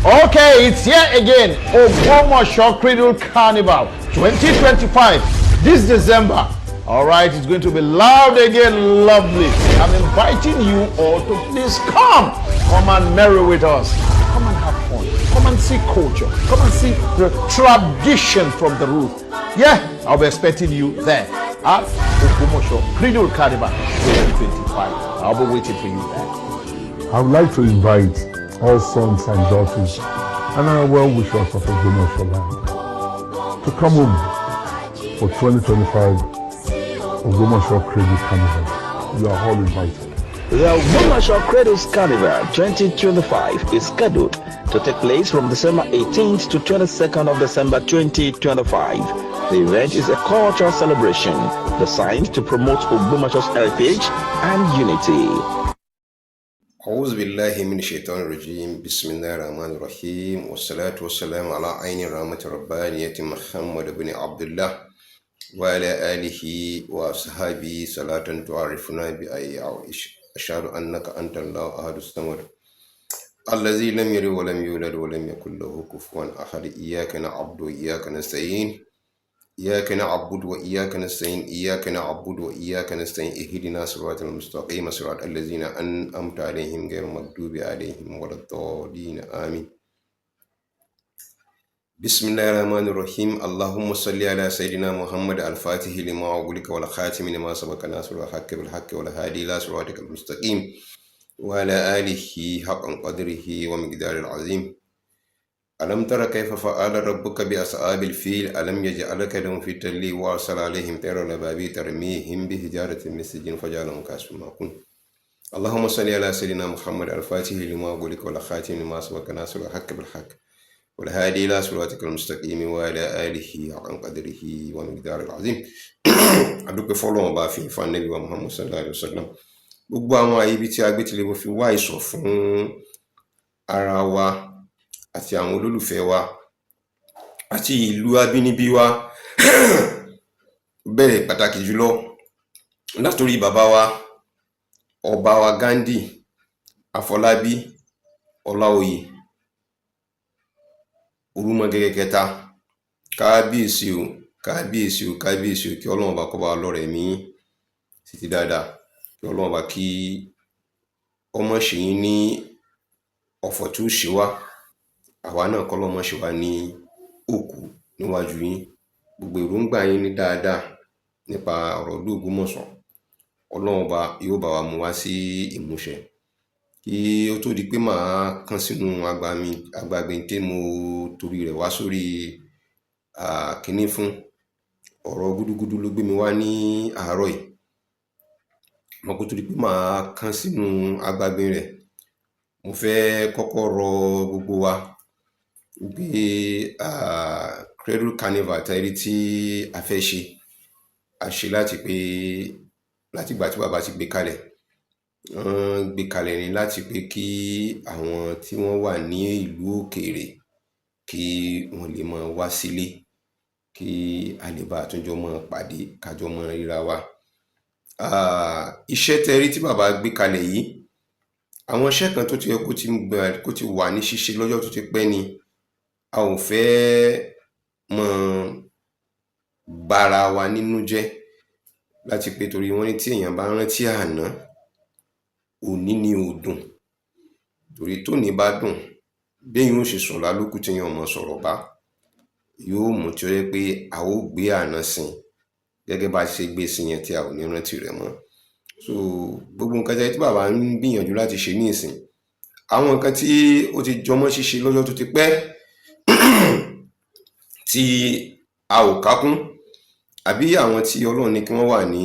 Okay, it's here again. Ogbomoso Cradle Carnival 2025 this December. All right, it's going to be loud again, lovely. I'm inviting you all to please come. Come and merry with us. Come and have fun. Come and see culture. Come and see the tradition from the root. Yeah, I'll be expecting you there at Ogbomoso Cradle Carnival 2025. I'll be waiting for you there. I would like to invite all sons and daughters and our well wishers of Ogbomoso land to come home for 2025 Ogbomoso Cradle Carnival. You are all invited. The Ogbomoso Cradles Carnival 2025 is scheduled to take place from December 18th to 22nd of December 2025. The event is a cultural celebration designed to promote Ogbomoso's heritage and unity. أعوذ بالله من الشيطان الرجيم، بسم الله الرحمن الرحيم، والصلاة والسلام على عين الرحمة الربانية محمد بن عبد الله وعلى آله وأصحابه، صلاة تعرفنا بأي أشهد أنك أنت الله أحد الصمد الذي لم يلد ولم يولد ولم يكن له كفوا أحد. إياك نعبد وإياك نستعين، إياك نعبد وإياك نستعين، إياك نعبد وإياك نستعين، اهدنا صراط المستقيم، صراط الذين أنعمت عليهم غير المغضوب عليهم ولا الضالين، آمين. بسم الله الرحمن الرحيم. اللهم صل على سيدنا محمد الفاتح لما أغلق والخاتم لما سبق، ناصر الحق بالحق، والهادي إلى صراطك المستقيم، وعلى آله حق قدره ومقداره العظيم. ألم تر كيف فعل ربك بأصحاب الفيل؟ ألم يجعل كيدهم في تضليل وأرسل عليهم طيرا أبابيل ترميهم بحجارة من سجيل فجعلهم كعصف مأكول. اللهم صل على سيدنا محمد الفاتح لما أغلق والخاتم لما سبق، ناصر الحق بالحق، والهادي إلى صراطك المستقيم، وعلى آله حق قدره ومقداره العظيم. A dúpẹ́ fọ́lọ́run Ọba fi fún Ànábì wa Muhammad sallallahu alayhi wa sallam. Gbogbo àwọn àyè ibi tí a gbé tilẹ̀ mo fi wá ìsọ̀ fún ara wa àti àwọn olólùfẹ́ wa àti ìlú abínibí wa, bẹ̀rẹ̀ pàtàkì jùlọ látòrí bàbá wa, Ọba wa Ghandi Àfọlábí Ọláoyè Orúmọgẹ́gẹ́ kẹta. Kábíyèsí o, kábíyèsí o, kábíyèsí o. Kí Ọlọ́run Ọba kó bá wa lọ́rọ̀ ẹ̀mí yín títí dáadáa. Kí Ọlọ́run Ọba kí ó má ṣe yín ní ọ̀fọ̀ tí ó ṣe wá, àwa náà kọ́lọ́run má ṣe wá ní òkú níwájú yín. Gbogbo èròǹgbà yín ní dáadáa nípa ọ̀rọ̀ ìlú Ògbómọ̀ṣọ́, Ọlọ́run Ọba yóò bá wa mú wá sí ìmúṣẹ. Kí ó tó di pé màá kán sínú agbami agbágbin tí mo torí rẹ̀ wá sórí kínní fún ọ̀rọ̀ gúdúgúdú ló gbé mi wá ní àárọ̀ yìí. Àmọ́ kó tó di pé màá kán sínú agbágbin rẹ̀, mo fẹ́ kọ́kọ́ rọ gbogbo wa pé Cradle Carnival tẹ́ rí tí a fẹ́ ṣe, a ṣe láti pé látìgbà tí bàbá ti gbé kalẹ̀, wọ́n gbé kalẹ̀ ní láti pé kí àwọn tí wọ́n wà ní ìlú òkèèrè kí wọ́n lè máa wá sílé, kí a lè bá tún jọ máa pàdé, ká jọ máa ríra wa. Iṣẹ́ tẹ́ rí tí bàbá gbé kalẹ̀ yìí, àwọn iṣẹ́ kan tó ti yẹ kó ti wà ní ṣíṣe lọ́jọ́ tó ti pẹ́ ni. A ò fẹ́ máa bára wa nínú jẹ́ láti pé torí wọ́n ní tí èèyàn bá rántí àná, òní ni ò dùn, torí tóní bá dùn, béèyàn ó ṣe sùn lálókù téèyàn ó máa sọ̀rọ̀ bá yóò mú tí ó jẹ́ pé a ó gbé àná sin gẹ́gẹ́ bá a ṣe gbé sin yẹn tí a ò ní rántí rẹ̀ mọ́. So gbogbo nǹkan tí bàbá ń gbìyànjú láti ṣe ní ìsìn, àwọn nǹkan tí ó ti jọmọ́ ṣíṣe lọ́jọ́ tó ti pẹ́ tí a ò kákún, àbí àwọn tí Ọlọ́run ní kí wọ́n wà ní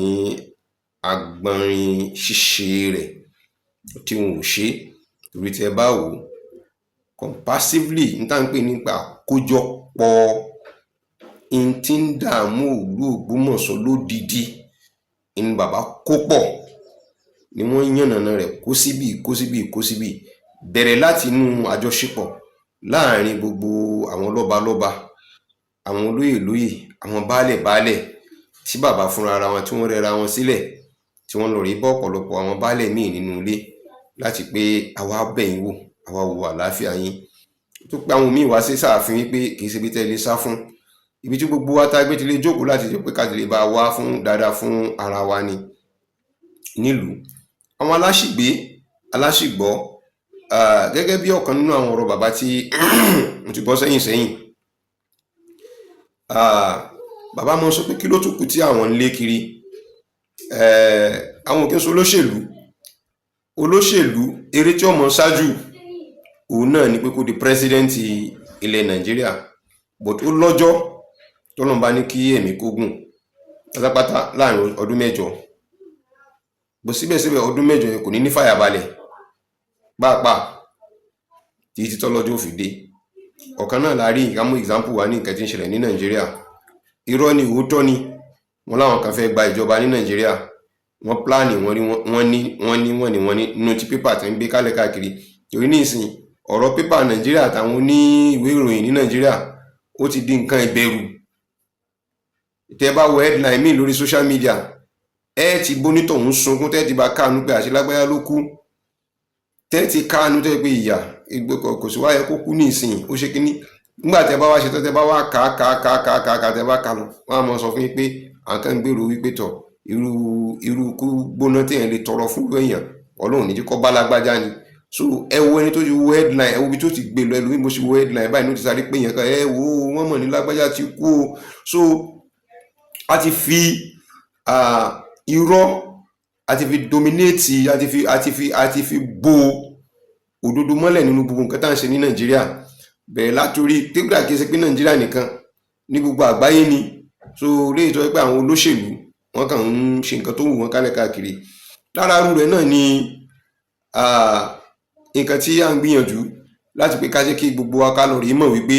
agbọnrin ṣíṣe rẹ̀ tí wọn ò ṣe é. Torí tí ẹ bá wò ó compassively, n tá ń pè nípa àkójọpọ̀ n tí ń dààmú ìlú Ògbómọ̀ṣọ́ lódidi ni bàbá kó pọ̀, ni wọ́n yànnàná rẹ̀ kó síbí, kó síbí, kó síbí, bẹ̀rẹ̀ láti inú àjọṣepọ̀ láàrin gbogbo àwọn lọ́balọ́ba, àwọn olóyè lóyè, àwọn baálẹ̀ baálẹ̀, tí bàbá fúnra ara wọn tí wọ́n rẹra wọn sílẹ̀, tí wọ́n lọ rèé bá ọ̀pọ̀lọpọ̀ àwọn baálẹ̀ míì nínú ilé láti pé a wá bẹ̀ yín wò, a wá wo àlàáfíà yín. Tó pe àwọn míì wá sí sáàfin wípé kì í ṣe ibi tẹ́ ẹ lè sá fún, ibi tí gbogbo wa tá a gbé ti lè jókòó láti jẹ́ pé ká ti lè bá a wá fún dáadáa fún ara wa ni nílùú. Àwọn aláṣìgbé, aláṣìgbọ́, gẹ́gẹ́ bí ọ̀kan nínú àwọn ọ̀rọ̀ bàbá tí mo ti gbọ́ sẹ́yìn sẹ́yìn, bàbá mọ sọ pé kí ló tún kù tí àwọn ń lé kiri? Àwọn òkè ń sọ olóṣèlú, olóṣèlú eré tí ọmọ ṣáájú òun náà ni pé kó di president ilẹ̀ Nàìjíríà, but ó lọ́jọ́ tọ́lọ́run bá ní kí ẹ̀mí kó gùn pátápátá láàrin ọdún 8 bó. Síbẹ̀síbẹ̀, ọdún 8 yẹn kò ní ní fàyàbalẹ̀ pàápàá títí tọ́lọ́jọ́ fi dé. Ọ̀kan náà la rí nǹkan mú example wa ní nǹkan tí ń ṣẹlẹ̀ ní Nàìjíríà. Irọ́ ni, òótọ́ ni, wọn láwọn kan fẹ́ gba ìjọba ní Nàìjíríà. Wọ́n plan, wọ́n rí, wọ́n ní, wọ́n ní, wọ́n ní, wọ́n ní nínú ti pépà tí ń gbé kálẹ̀ káàkiri. Torí ní ìsìn, ọ̀rọ̀ pépà Nàìjíríà àtàwọn oní ìwé ìròyìn ní Nàìjíríà, ó ti di nǹkan ìbẹ̀rù. Tẹ́ bá wo headline míì lórí social media, ẹ ti bónítọ̀hún sunkún, tẹ́ ti bá káànú pé àṣẹ lágbáyà ló kú, tẹ́ ti káànú tẹ́ pé ìyà kò sí wáyé kó kú ní ìsìn. Ó ṣe kínní nígbà tẹ́ bá wá ṣe tán, tẹ́ bá wá kà á kà á kà á kà á kà á kà á, tẹ́ bá kà lọ, wọ́n á mọ sọ fún yín pé àwọn kan ń gbèrò wípé tọ̀, irú irú ikú gbóná téèyàn lè tọrọ fún èèyàn, Ọlọ́run ní kọ́ bá lágbájá ni. So ẹ wo ẹni tó ti wo headline, ẹ wo ibi tó ti gbé lọ. Ẹlòmíì, bó ṣe wo headline báyìí ló ti sáré pé èèyàn kan, ẹ wo, wọ́n mọ̀ ní lágbájá ti kú o. So a ti fi irọ́, a ti fi dominate, a ti fi bo òdodo mọ́lẹ̀ nínú gbogbo nǹkan tá à ń ṣe ní Nàìjíríà, bẹ̀rẹ̀ látòrí tẹ́gbà. Kìí ṣe pé Nàìjíríà nìkan, ní gbogbo àgbáyé ni. So léyìí tó yẹ pé àwọn olóṣèlú, wọ́n kàn ń ṣe nǹkan tó wù wọ́n kálẹ̀ káàkiri. Lára irú rẹ̀ náà ni nǹkan tí à ń gbìyànjú láti pé ká jẹ́ kí gbogbo wa ká lọ rí mọ̀ wípé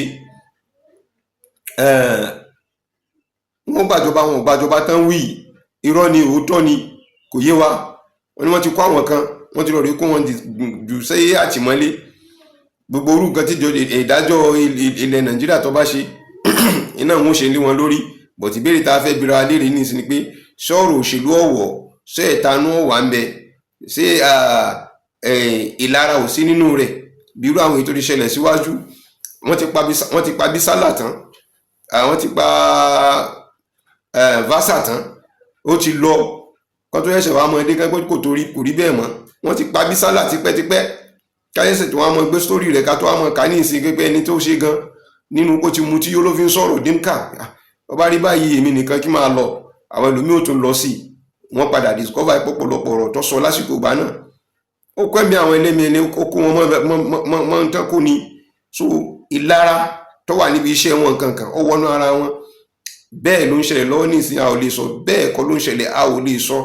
wọ́n gbàjọba, wọn ò gbàjọba tán wí, irọ́ ni, òótọ́ ni, kò yé wa. Wọ́n ní wọ́n ti kó àwọn kan, wọ́n ti lọ rí kó wọn jù sí àtìmọ́lé. Gbogbo orú nǹkan tí ìdájọ́ ilẹ̀ Nàìjíríà tó bá ṣe iná wọn ṣe lé wọn lórí. But ìbéèrè tá a fẹ́ bira léèrè ní ìsinmi pé sọ̀rọ̀ òṣèlú ọ̀wọ̀, ṣé ẹ̀tanú ọ̀wà ń bẹ, ṣé ìlara ò sí nínú rẹ̀, bí irú àwọn èyí tó ti ṣẹlẹ̀ síwájú? Wọ́n ti pa Bísálà tán, wọ́n ti pa Vasa tán, ó ti lọ kó tó ṣẹ̀ṣẹ̀ wá mọ ẹdẹ kẹ́kọ̀ọ́ kò torí kò rí bẹ́ẹ̀ mọ́. Wọ́n ti pa Bísálà tipẹ́tipẹ́, káyọ̀sẹ̀ tó wá mọ gbé sórí rẹ̀, ká tó wá mọ ká ní ìsìn pé ẹni tó ṣe gan nínú kó ti mu tí yóò ló fi ń sọ̀rọ̀ dínkà. Ọba rí báyìí, èmi nìkan kí máa lọ, àwọn ẹlòmíì ò tún lọ sí i. Wọ́n padà discover pọ̀pọ̀lọpọ̀ ọ̀rọ̀ tó sọ lásìkò ìgbà náà, ó kọ́ ẹ̀mí àwọn ẹlẹ́mìí ẹni, ó kó wọn mọ́ ń tán kó ni. So ìlara tó wà níbi iṣẹ́ wọn kankan, ó wọnú ara wọn. Bẹ́ẹ̀ ló ń ṣẹlẹ̀ lọ́wọ́ nísìnyí. A ò lè sọ bẹ́ẹ̀ kọ́ ló ń ṣẹlẹ̀, a ò lè sọ.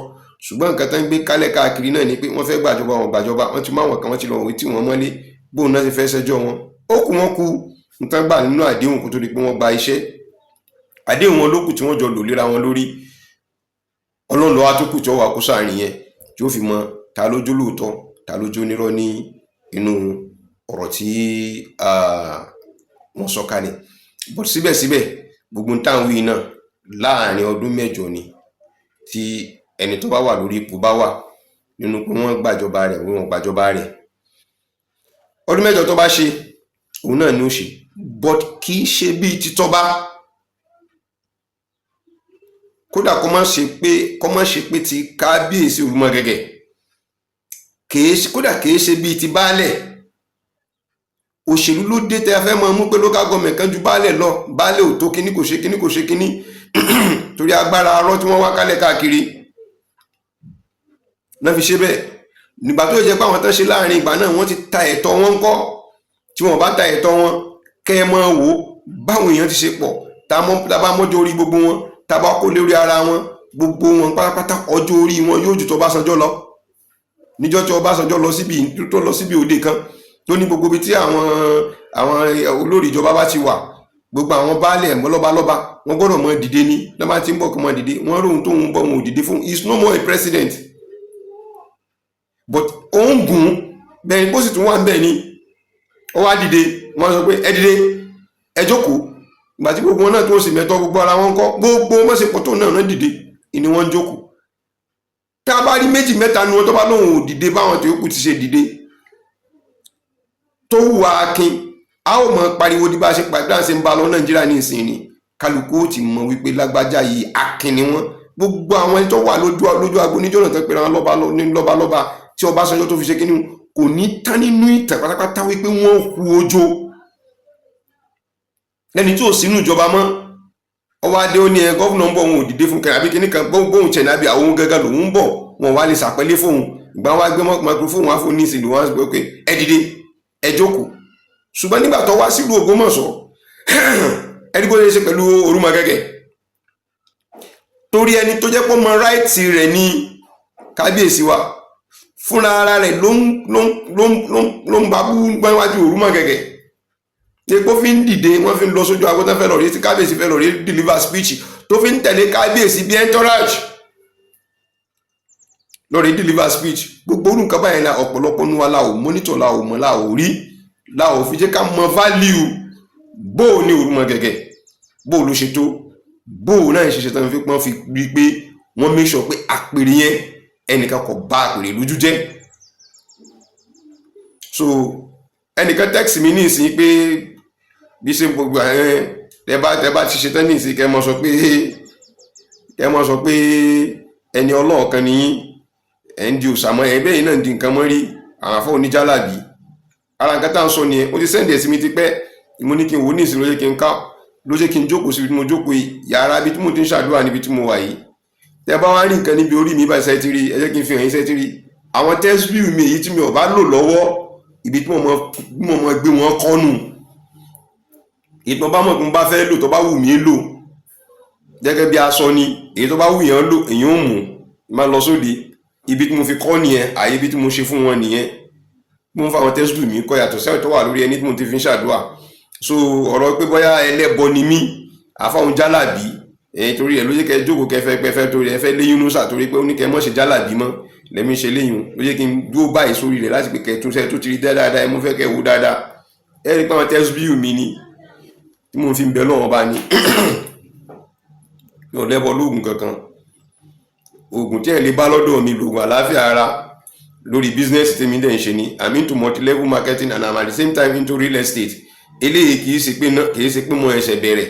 Ṣùgbọ́n nǹkan tó ń gbé kálẹ̀ káàkiri náà ni pé wọ́n fẹ́ gbàjọba, wọn gbàjọba, wọ́n ti mú àwọn kan, wọ́n ti lọ wí tí wọ́n mọ́lé. Bóun náà ti fẹ́ ṣẹjọ́ wọn, ó kù wọ́n kú nǹkan gbà nínú àdéhùn kó tó di pé wọ́n gba iṣẹ́. Àdéhùn wọn ló kù tí wọ́n jọ lò léra wọn lórí. Ọlọ́run ló wá tó kù tí ó wà kó sáàrin yẹn, tí ó fi mọ ta ló jó lóòótọ́, ta ló jó nírọ́ ní inú ọ̀rọ̀ tí wọ́n sọ kalẹ̀. But síbẹ̀síbẹ̀, gbogbo ń táwọn wí náà, láàrin ọdún 8 ni tí ẹni tó bá wà lórí ipò bá wà nínú pé wọ́n gbàjọba rẹ̀, wọ́n gbàjọba rẹ̀, ọdún 8 tó bá ṣe, òun náà ni ó ṣe. But kì í ṣe bíi títọ́ba. Kódà kó má ṣe pé ti kábíyèsí Olúmọgẹ̀gẹ̀, kódà kì í ṣe bíi ti baálẹ̀. Òṣèlú ló dé tẹ́ a fẹ́ máa mú pé local government kan ju baálẹ̀ lọ, baálẹ̀ ò tó kíní, kò ṣe kíní, kò ṣe kíní, torí agbára arọ́ tí wọ́n wá kálẹ̀ káàkiri náà fi ṣe bẹ́ẹ̀. Nígbà tó jẹ́ pé àwọn tán ṣe láàrin ìgbà náà, wọ́n ti ta ẹ̀tọ́ wọn ńkọ́? Tí wọ́n bá ta ẹ̀tọ́ wọn, kẹ́ ẹ máa wò báwọn èèyàn ti ṣe pọ̀. Tá a bá mọ́jọ́ orí gbogbo wọn, tá a bá kó lórí ara wọn, gbogbo wọn pátápátá, ọjọ́ orí wọn yóò ju tó Ọbásanjọ́ lọ. Níjọ́ tí Ọbásanjọ́ lọ síbi tó lọ síbi òde kan, tó ní gbogbo ibi tí àwọn olórí ìjọba bá ti wà, gbogbo àwọn baálẹ̀ lọ́balọ́ba, wọ́n gbọ́dọ̀ mọ dìde ní lọ́ba tí ń bọ̀, kó mọ dìde. Wọ́n róhun tóun bọ̀, wọn ò dìde fún. He is no more a president, but òun gùn bẹ́ẹ̀ ni, bó sì tún wà ń bẹ́ẹ̀ ni ó wá dìde. Wọ́n sọ pé ẹ dìde, ẹ jókòó. Ìgbà tí gbogbo wọn náà tó sì mẹ́tọ́ gbogbo ara wọn kọ́, gbogbo wọn sì pọ̀ tó náà náà dìde ni wọ́n ń jókòó. Tá a bá rí méjì mẹ́ta nu wọn tó bá lóun ò dìde báwọn tó kù ti ṣe dìde, tó hùwà akin, A ó mọ pariwo bí bá a ṣe pa bí a ṣe ń bá lọ Nàìjíríà ní ìsìn ni kálukú ó ti mọ wípé lágbájá yìí, akin ni wọ́n. Gbogbo àwọn ẹni tó wà lójú agbo níjọ́ náà tó pera wọn lọ́ba ní lọ́ba lọ́ba tí Ọbásanjọ́ tó fi ṣe kínní kò ní tán nínú ìtàn pátápátá wípé wọ́n hu ojo lẹ́ni tí ò sínú ìjọba mọ́. Ọwọ́ adé ó ní ẹ governor ń bọ̀, òun ò dìde fún kẹrin àbí kíní kan bóun tiẹ̀ nábì àwọn gángan lòun ń bọ̀, wọn wá lè sàpẹ́lé fóun. Ìgbà wá gbé microphone wá fún ní ìsìn wọn sọ pé ẹ dìde, ẹ jókòó. Ṣùgbọ́n nígbà tó wá sílùú Ògbómọ̀ṣọ́, ẹni kó lè ṣe pẹ̀lú Orúmọgẹ́gẹ́, torí ẹni tó jẹ́ pé ọmọ right rẹ̀ ní kábíyèsí wa fúnra ara rẹ̀ ló ń bá bú gbáwájú Orúmọgẹ́gẹ́. Epo fi ń dìde, wọ́n fi ń lọ sójú agbótán fẹ́ lọ rí tí kábíyèsí fẹ́ lọ rí deliver speech, tó fi ń tẹ̀lé kábíyèsí bí entourage lọ rí deliver speech. Gbogbo orú nǹkan báyìí la ọ̀pọ̀lọpọ̀ nu wa la ò monitor, la ò mọ̀, la ò rí, la ò fi jẹ́ ká mọ value bó o ní Orúmọgẹ́gẹ́, bó o ló ṣe tó, bó o náà ṣe ṣe tán fi pọ́n fi rí i pé wọ́n make sure pé àpèrè yẹn, ẹnìkan kò bá àpèrè lójú jẹ́. So ẹnìkan text mi ní ìsín pé bí ṣe gbogbo ẹ tẹ bá ti ṣe tán ní ìsín, kẹ mọ sọ pé ẹni ọlọ́ọ̀kan ni yín, ẹ̀ ń di òsàmọ́ ẹ̀ bẹ́ẹ̀ náà ń di nǹkan mọ́ rí àwọn afọ́ oníjàlábí. Ara nǹkan tá à ń sọ nìyẹn. Ó ti send ẹ̀ sí mi tipẹ́, mo ní kí n wò ní ìsìn, ló jẹ́ kí n ká, ló jẹ́ kí n jókòó síbi tí mo jókòó yìí, yàrá ibi tí mo ti ń ṣàdúrà níbi tí mo wà yìí. Tẹ bá wá rí nǹkan níbi orí mi báyìí, ṣe ti rí? Ẹ jẹ́ kí n fi hàn yín. Ṣe ti rí àwọn tẹ́síbíù mi, èyí tí mi ò bá lò lọ́wọ́, ibi tí mo mọ gbé wọn kọ́nù, èyí tí mo bá mọ̀ pé mo bá fẹ́ lò, tó bá wù mí lò gẹ́gẹ́ bí aṣọ ni, èyí tó bá wù yẹn lò, èyí ò mú má lọ sóde. Ibi tí mo fi kọ́ nìyẹn, àyè ibi tí mo ṣe fún wọn nìyẹn. Mo ń fa àwọn tẹ́síbíù mi kọ́ yàtọ̀ sẹ́wọ̀n tó wà lórí ẹni tí mo ti fi ń ṣàdúrà. So ọ̀rọ̀ pé bóyá ẹlẹ́bọ ni mí, àfáwọn jálàbí ẹ̀yìn, torí ẹ̀ ló jẹ́ kẹ́ jókòó kẹfẹ́ pẹ́fẹ́, torí ẹ fẹ́ léyìn núsà, torí pé ó ní kẹ́ mọ́ ṣe jálàbí mọ́ lẹ́mí ṣe léyìn, ló jẹ́ kí n dúró báyìí sórí rẹ̀ láti pé kẹ́ tún ṣe tó ti rí dáadáa. Ẹ mú fẹ́ kẹ́ wo dáadáa, ẹ rí pé àwọn tẹ́síbíù mi ni tí mo fi ń bẹ lọ́wọ́ bá ní mi ò lẹ́bọ lóògùn kankan. Oògùn tí ẹ lè bá lọ́dọ̀ mi, lògùn àlàáfíà ara lórí business tèmi dẹ̀ ń ṣe ni. I'm into multi-level marketing and I'm at the same time into real estate. Eléyìí kì í ṣe pé mo ẹsẹ̀ bẹ̀rẹ̀.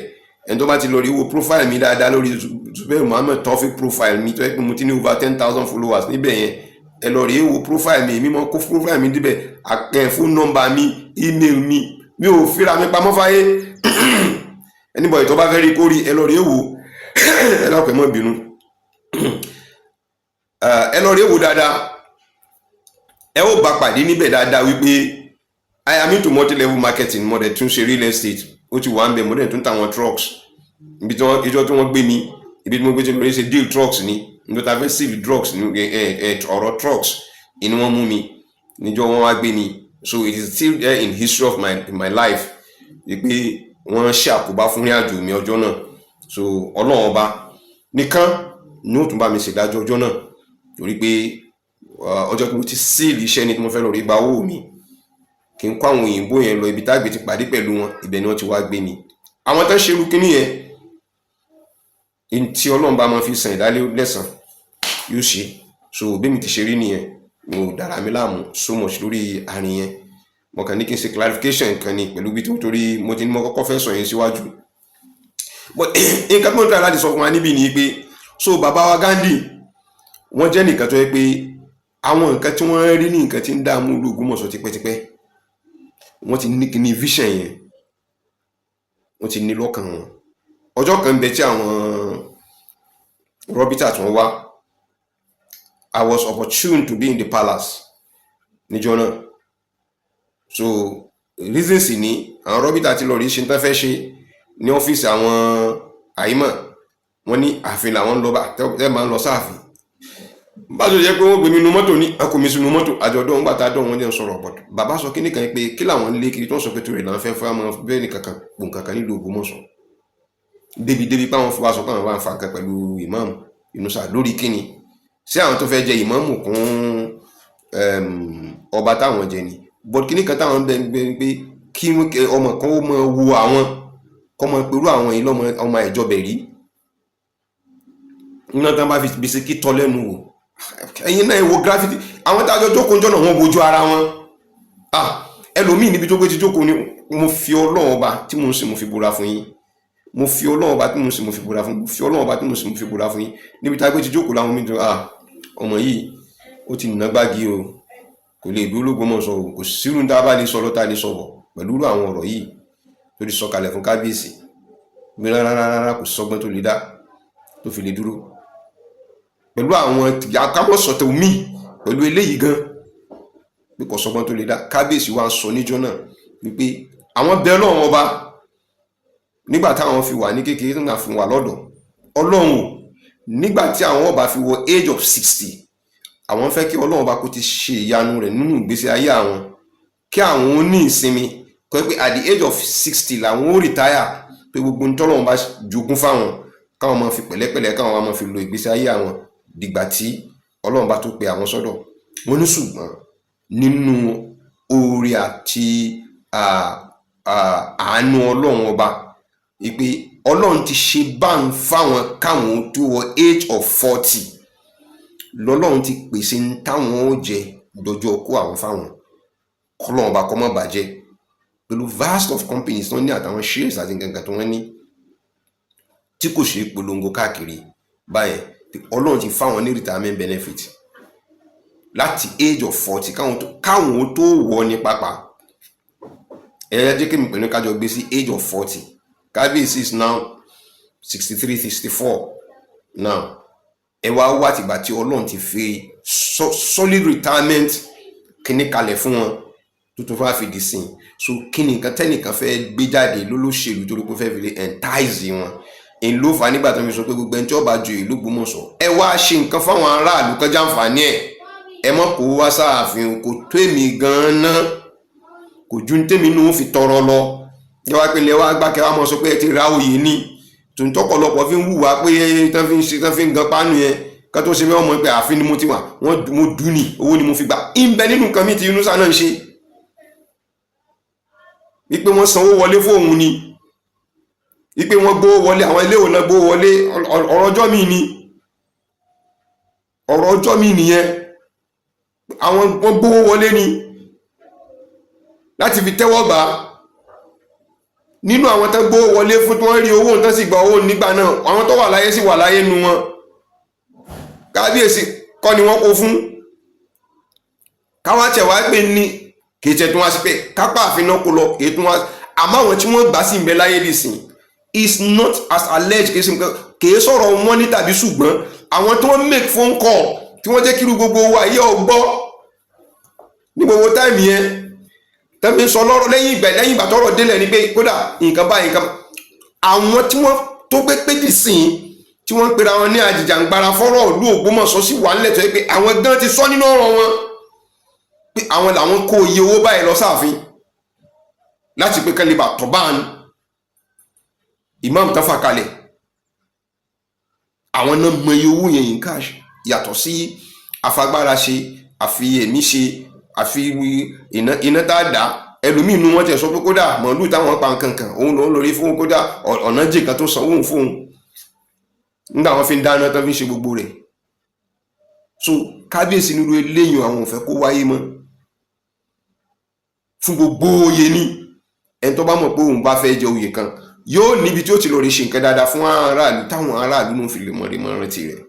Ẹni tó bá ti lọ rí wo profile mi dáadáa lórí Zubair Muhammed Taofeek, profile mi tó yẹ pé mo ti ní over 10,000 followers níbẹ̀ yẹn, ẹ lọ rí wo profile mi. Èmi mọ kó profile mi díbẹ̀, àpẹ phone number mi, email mi. Mi ò fira mi pamọ́ fáyé. Anybody tó bá fẹ́ rí kó rí, ẹ lọ rí wo. Ẹ lọ́pẹ́ mọ́ bínú, ẹ lọ rí wo dáadáa, ẹ ó bá pàdé níbẹ̀ dáadáa wípé I am into multi-level marketing, mo dẹ̀ tún ṣe real estate, ó ti wà ń bẹ̀. Mo dẹ̀ tún tàwọn trucks. Ibi tí wọ́n ìjọ tí wọ́n gbé mi, ibi tí mo gbé tí mo rí ṣe deal trucks ni, níbi tí a fẹ́ save drugs ní ọ̀rọ̀ trucks ni wọ́n mú mi níjọ́ wọ́n wá gbé mi. So it is still there in history of my life wípé wọ́n ṣe àkóbá fún ìrìn àjò mi ọjọ́ náà. So Ọlọ́run Ọba nìkan ní ó tún bá mi ṣèdájọ́ ọjọ́ náà, torí pé ọjọ́ tí mo ti seal iṣẹ́ ni tí mo fẹ́ lọ rí gba owó mi, kí n kó àwọn òyìnbó yẹn lọ ibi tágbé ti pàdé pẹ̀lú wọn, ibẹ̀ ni wọ́n ti wá gbé mi. Àwọn tó ń ṣerú kínní yẹn, tí Ọlọ́run bá máa fi san ìdálé lẹ́sàn yóò ṣe. So bí mi ti ṣe rí nìyẹn, mi ò dára mi láàmú so much lórí àárín yẹn. Mo kàn ní kí n ṣe clarification kan ni pẹ̀lú bí torí mo ti ní mo kọ́kọ́ fẹ́ sọ yẹn síwájú. But nǹkan tí mo ń try láti sọ fún wa níbí ni pé, so bàbá wa Gandhi, wọ́n jẹ́ nìkan tó yẹ pé àwọn nǹkan tí wọ́n rí ní nǹkan tí ń dààmú ìlú Ògbómọ̀ṣọ́ tipẹ́tipẹ́, wọ́n ti ní kíní vision yẹn, wọ́n ti ní lọ́kàn wọn. Ọjọ́ kan bẹ tí àwọn rọ́bítà tí wọ́n wá, I was opportune to be in the palace níjọ́ náà. So reason sì ni àwọn rọ́bítà ti lọ rí ṣe tán fẹ́ ṣe ní ọ́fíìsì àwọn àyímọ̀. Wọ́n ní ààfin làwọn ń lọ, bá tẹ́ máa ń lọ sáàfin bá tó jẹ́ pé wọ́n gbé mi nu mọ́tò ní akọ mi sínú mọ́tò àjọ̀dún. Ńgbà tá a dán, wọn jẹ́ ń sọ̀rọ̀ bọ̀dọ̀. Bàbá sọ kíní kan pé kí làwọn ń lé kiri tó ń sọ pé torí làwọn fẹ́ fún àwọn bẹ́ẹ̀ ní kankan pò kankan nílùú Ògbómọ̀ṣọ́, débi débi pé àwọn fún wa sọ pé àwọn bá ń fa nǹkan pẹ̀lú ìmáàmù Ìnúsà lórí kíni sí àwọn tó fẹ́ jẹ ìmáàmù kún ọba táwọn jẹ ni. But kíní kan táwọn bẹ bẹ pé kí ọmọ kan ó máa wo àwọn kọ́ mọ pẹ̀lú àwọn yìí lọ́mọ ọmọ ìjọbẹ̀ rí iná tán bá fi bisikí tọ́ lẹ́nu wò. Ẹ̀yin náà wo gravity àwọn tá a jọ jókòó jọ́nà, wọn wojú ara wọn. Ah, ẹlòmíì níbi tó gbé ti jókòó ni. Mo fi Ọlọ́run Ọba tí mo ń sìn, mo fi búra fún yín. Mo fi Ọlọ́run Ọba tí mo ń sìn, mo fi búra fún yín. Mo fi Ọlọ́run Ọba tí mo ń sìn, mo fi búra fún yín. Níbi tá a gbé ti jókòó láwọn míì tó, ah, ọmọ yìí ó ti nà gbági o, kò lè dúró l'Ógbómọ̀ṣọ́ o, kò sírun tá a bá lè sọ lọ́tà lè sọ bọ̀ pẹ̀lú irú àwọn ọ̀rọ̀ yìí tó ti sọ kalẹ̀ fún kábíyèsí mi. Rárá rárá, kò sọgbọ́n tó lè dá tó fi lè dúró pẹ̀lú àwọn akámọ̀sọ̀tẹ̀ omi pẹ̀lú eléyìí gan, pé kò sọgbọ́n tó lè dá. Kábíyèsí wa sọ níjọ́ náà wípé àwọn bẹ Ọlọ́run Ọba nígbà táwọn fi wà ní kékeré, tó ń fi wà lọ́dọ̀ Ọlọ́run o, nígbà tí àwọn ọba fi wọ age of 60, àwọn fẹ́ kí Ọlọ́run Ọba kó ti ṣe ìyanu rẹ̀ nínú ìgbésí ayé àwọn, kí àwọn ó ní ìsinmi, kọ́ pé at the age of 60 làwọn ó retire, pé gbogbo ntọ́lọ́run bá jogún fáwọn, káwọn máa fi pẹ̀lẹ́pẹ̀lẹ́, káwọn máa fi lo ìgbésí ayé àwọn dìgbà tí Ọlọ́run bá tó pe àwọn sọ́dọ̀. Wọ́n ní ṣùgbọ́n nínú oore àti àánú Ọlọ́run Ọba, wípé Ọlọ́run ti ṣe bá ń fáwọn káwọn tó wọ age of 40, lọ́lọ́run ti pèsè ń táwọn ó jẹ dọjọ́ kó àwọn fáwọn, kọ́lọ́run Ọba kó má bàjẹ́ pẹ̀lú vast of companies tó ní àtàwọn shares àti nǹkan kan tó wọ́n ní tí kò ṣe é polongo káàkiri báyẹn. Ọlọ́run ti fáwọn ní retirement benefit láti age of 40 káwọn tó wọ̀ ní pápá. Ẹ̀yà jẹ́ kí mi pẹ̀lú kájọ gbé sí age of 40. Kábíyèsí is now 63, 64 now. Ẹ wá wá tìgbà tí Ọlọ́run ti fi solid retirement kíní kalẹ̀ fún wọn tuntun fún àfìdí sí. So kí ni nǹkan tẹ́nìkan fẹ́ gbé jáde lólóṣèlú torí pé ó fẹ́ fi lè entice wọn? Èyí ló fà á nígbà tó ń fi sọ pé gbogbo ẹni tí ó bá joyè l'Ógbómọ̀ṣọ́, ẹ wá ṣe nǹkan fáwọn aráàlú kan jàǹfààní ẹ̀. Ẹ mọ̀ kó wá sáàfin, kò tó èmi gan-an, kò ju tèmi nù fi tọrọ lọ. Ẹ wá pé ilẹ̀ wa gbá kẹ́ wá mọ̀ sọ pé ẹ ti ra oyè ní tòǹtọ́pọ̀lọpọ̀ fi ń hùwà pé tán fi ń ṣe, tán fi ń gan pánú yẹn ká tó ṣe fẹ́ wọ́n mọ̀ pé ààfin ni mo ti wà, wọ́n mo dùn ní owó ni mo fi gbà ń bẹ nínú nǹkan mi tí Yunusa náà ń ṣe, wípé wọ́n sanwó wọlé fóun ni, wípé wọ́n gbówó wọlé, àwọn ilé ìwòran gbówó wọlé. Ọ̀rọ̀ ọjọ́ mi ni, ọ̀rọ̀ ọjọ́ mi nìyẹn. Àwọn wọ́n gbówó wọlé ni láti fi tẹ́wọ́ gbà á. Nínú àwọn tó gbówó wọlé fún, tí wọ́n rí owó tán sì gba owó nígbà náà, àwọn tó wà láyé sì wà láyé nu wọn. Kábíyèsí kọ́ ni wọ́n kó fún. Káwá tẹ̀ wá pé ní kì í tẹ̀ tún wá sí pé kápá àfin náà kó lọ, kì í tún wá. Àmọ́ àwọn tí wọ́n gbà sí ń bẹ láyé dì is not as alleged. Kì í ṣe nǹkan, kì í sọ̀rọ̀ wọn ní tàbí ṣùgbọ́n àwọn tí wọ́n make phone call tí wọ́n jẹ́ kí irú gbogbo wa yẹ ọ gbọ́ ní gbogbo time yẹn, tẹ́mi sọ lọ́rọ̀ lẹ́yìn ìgbà tọ́rọ̀ délẹ̀ ni pé kódà nǹkan báyìí, nǹkan àwọn tí wọ́n tó pé péjì sìn tí wọ́n ń pera wọn ní àjìjàǹgbara fọ́rọ̀ ìlú Ògbómọ̀ṣọ́ sì wà nílẹ̀, tó yẹ pé àwọn gan ti sọ nínú ọ̀rọ̀ wọn pé àwọn làwọn kó iye owó báyìí lọ sáàfin láti pé kẹ́lẹ́ bá tọ́bán imam tán fà kalẹ̀. Àwọn náà mọ iye owó yẹn in cash, yàtọ̀ sí afagbára ṣe, àfi ẹ̀mí ṣe, àfi iná iná tá a dá. Ẹlòmíín nu wọn tẹ sọ pé kódà màálù táwọn pa nǹkan kan òun lòún lórí fún, kódà ọ̀nà jìn kan tó sanwó fóun nígbà wọn fi ń dáná tán, fi ń ṣe gbogbo rẹ̀. So kábíyèsí nílùú eléyìn, àwọn ò fẹ́ kó wáyé mọ́ fún gbogbo oyè ní. Ẹni tó bá mọ̀ pé òun bá fẹ́ jẹ oyè kan, yóò níbi tí ó ti lọ rí ṣe nǹkan dáadáa fún aráàlú, táwọn aráàlú náà fi lè mọ̀ rí mọ́ rántí rẹ̀.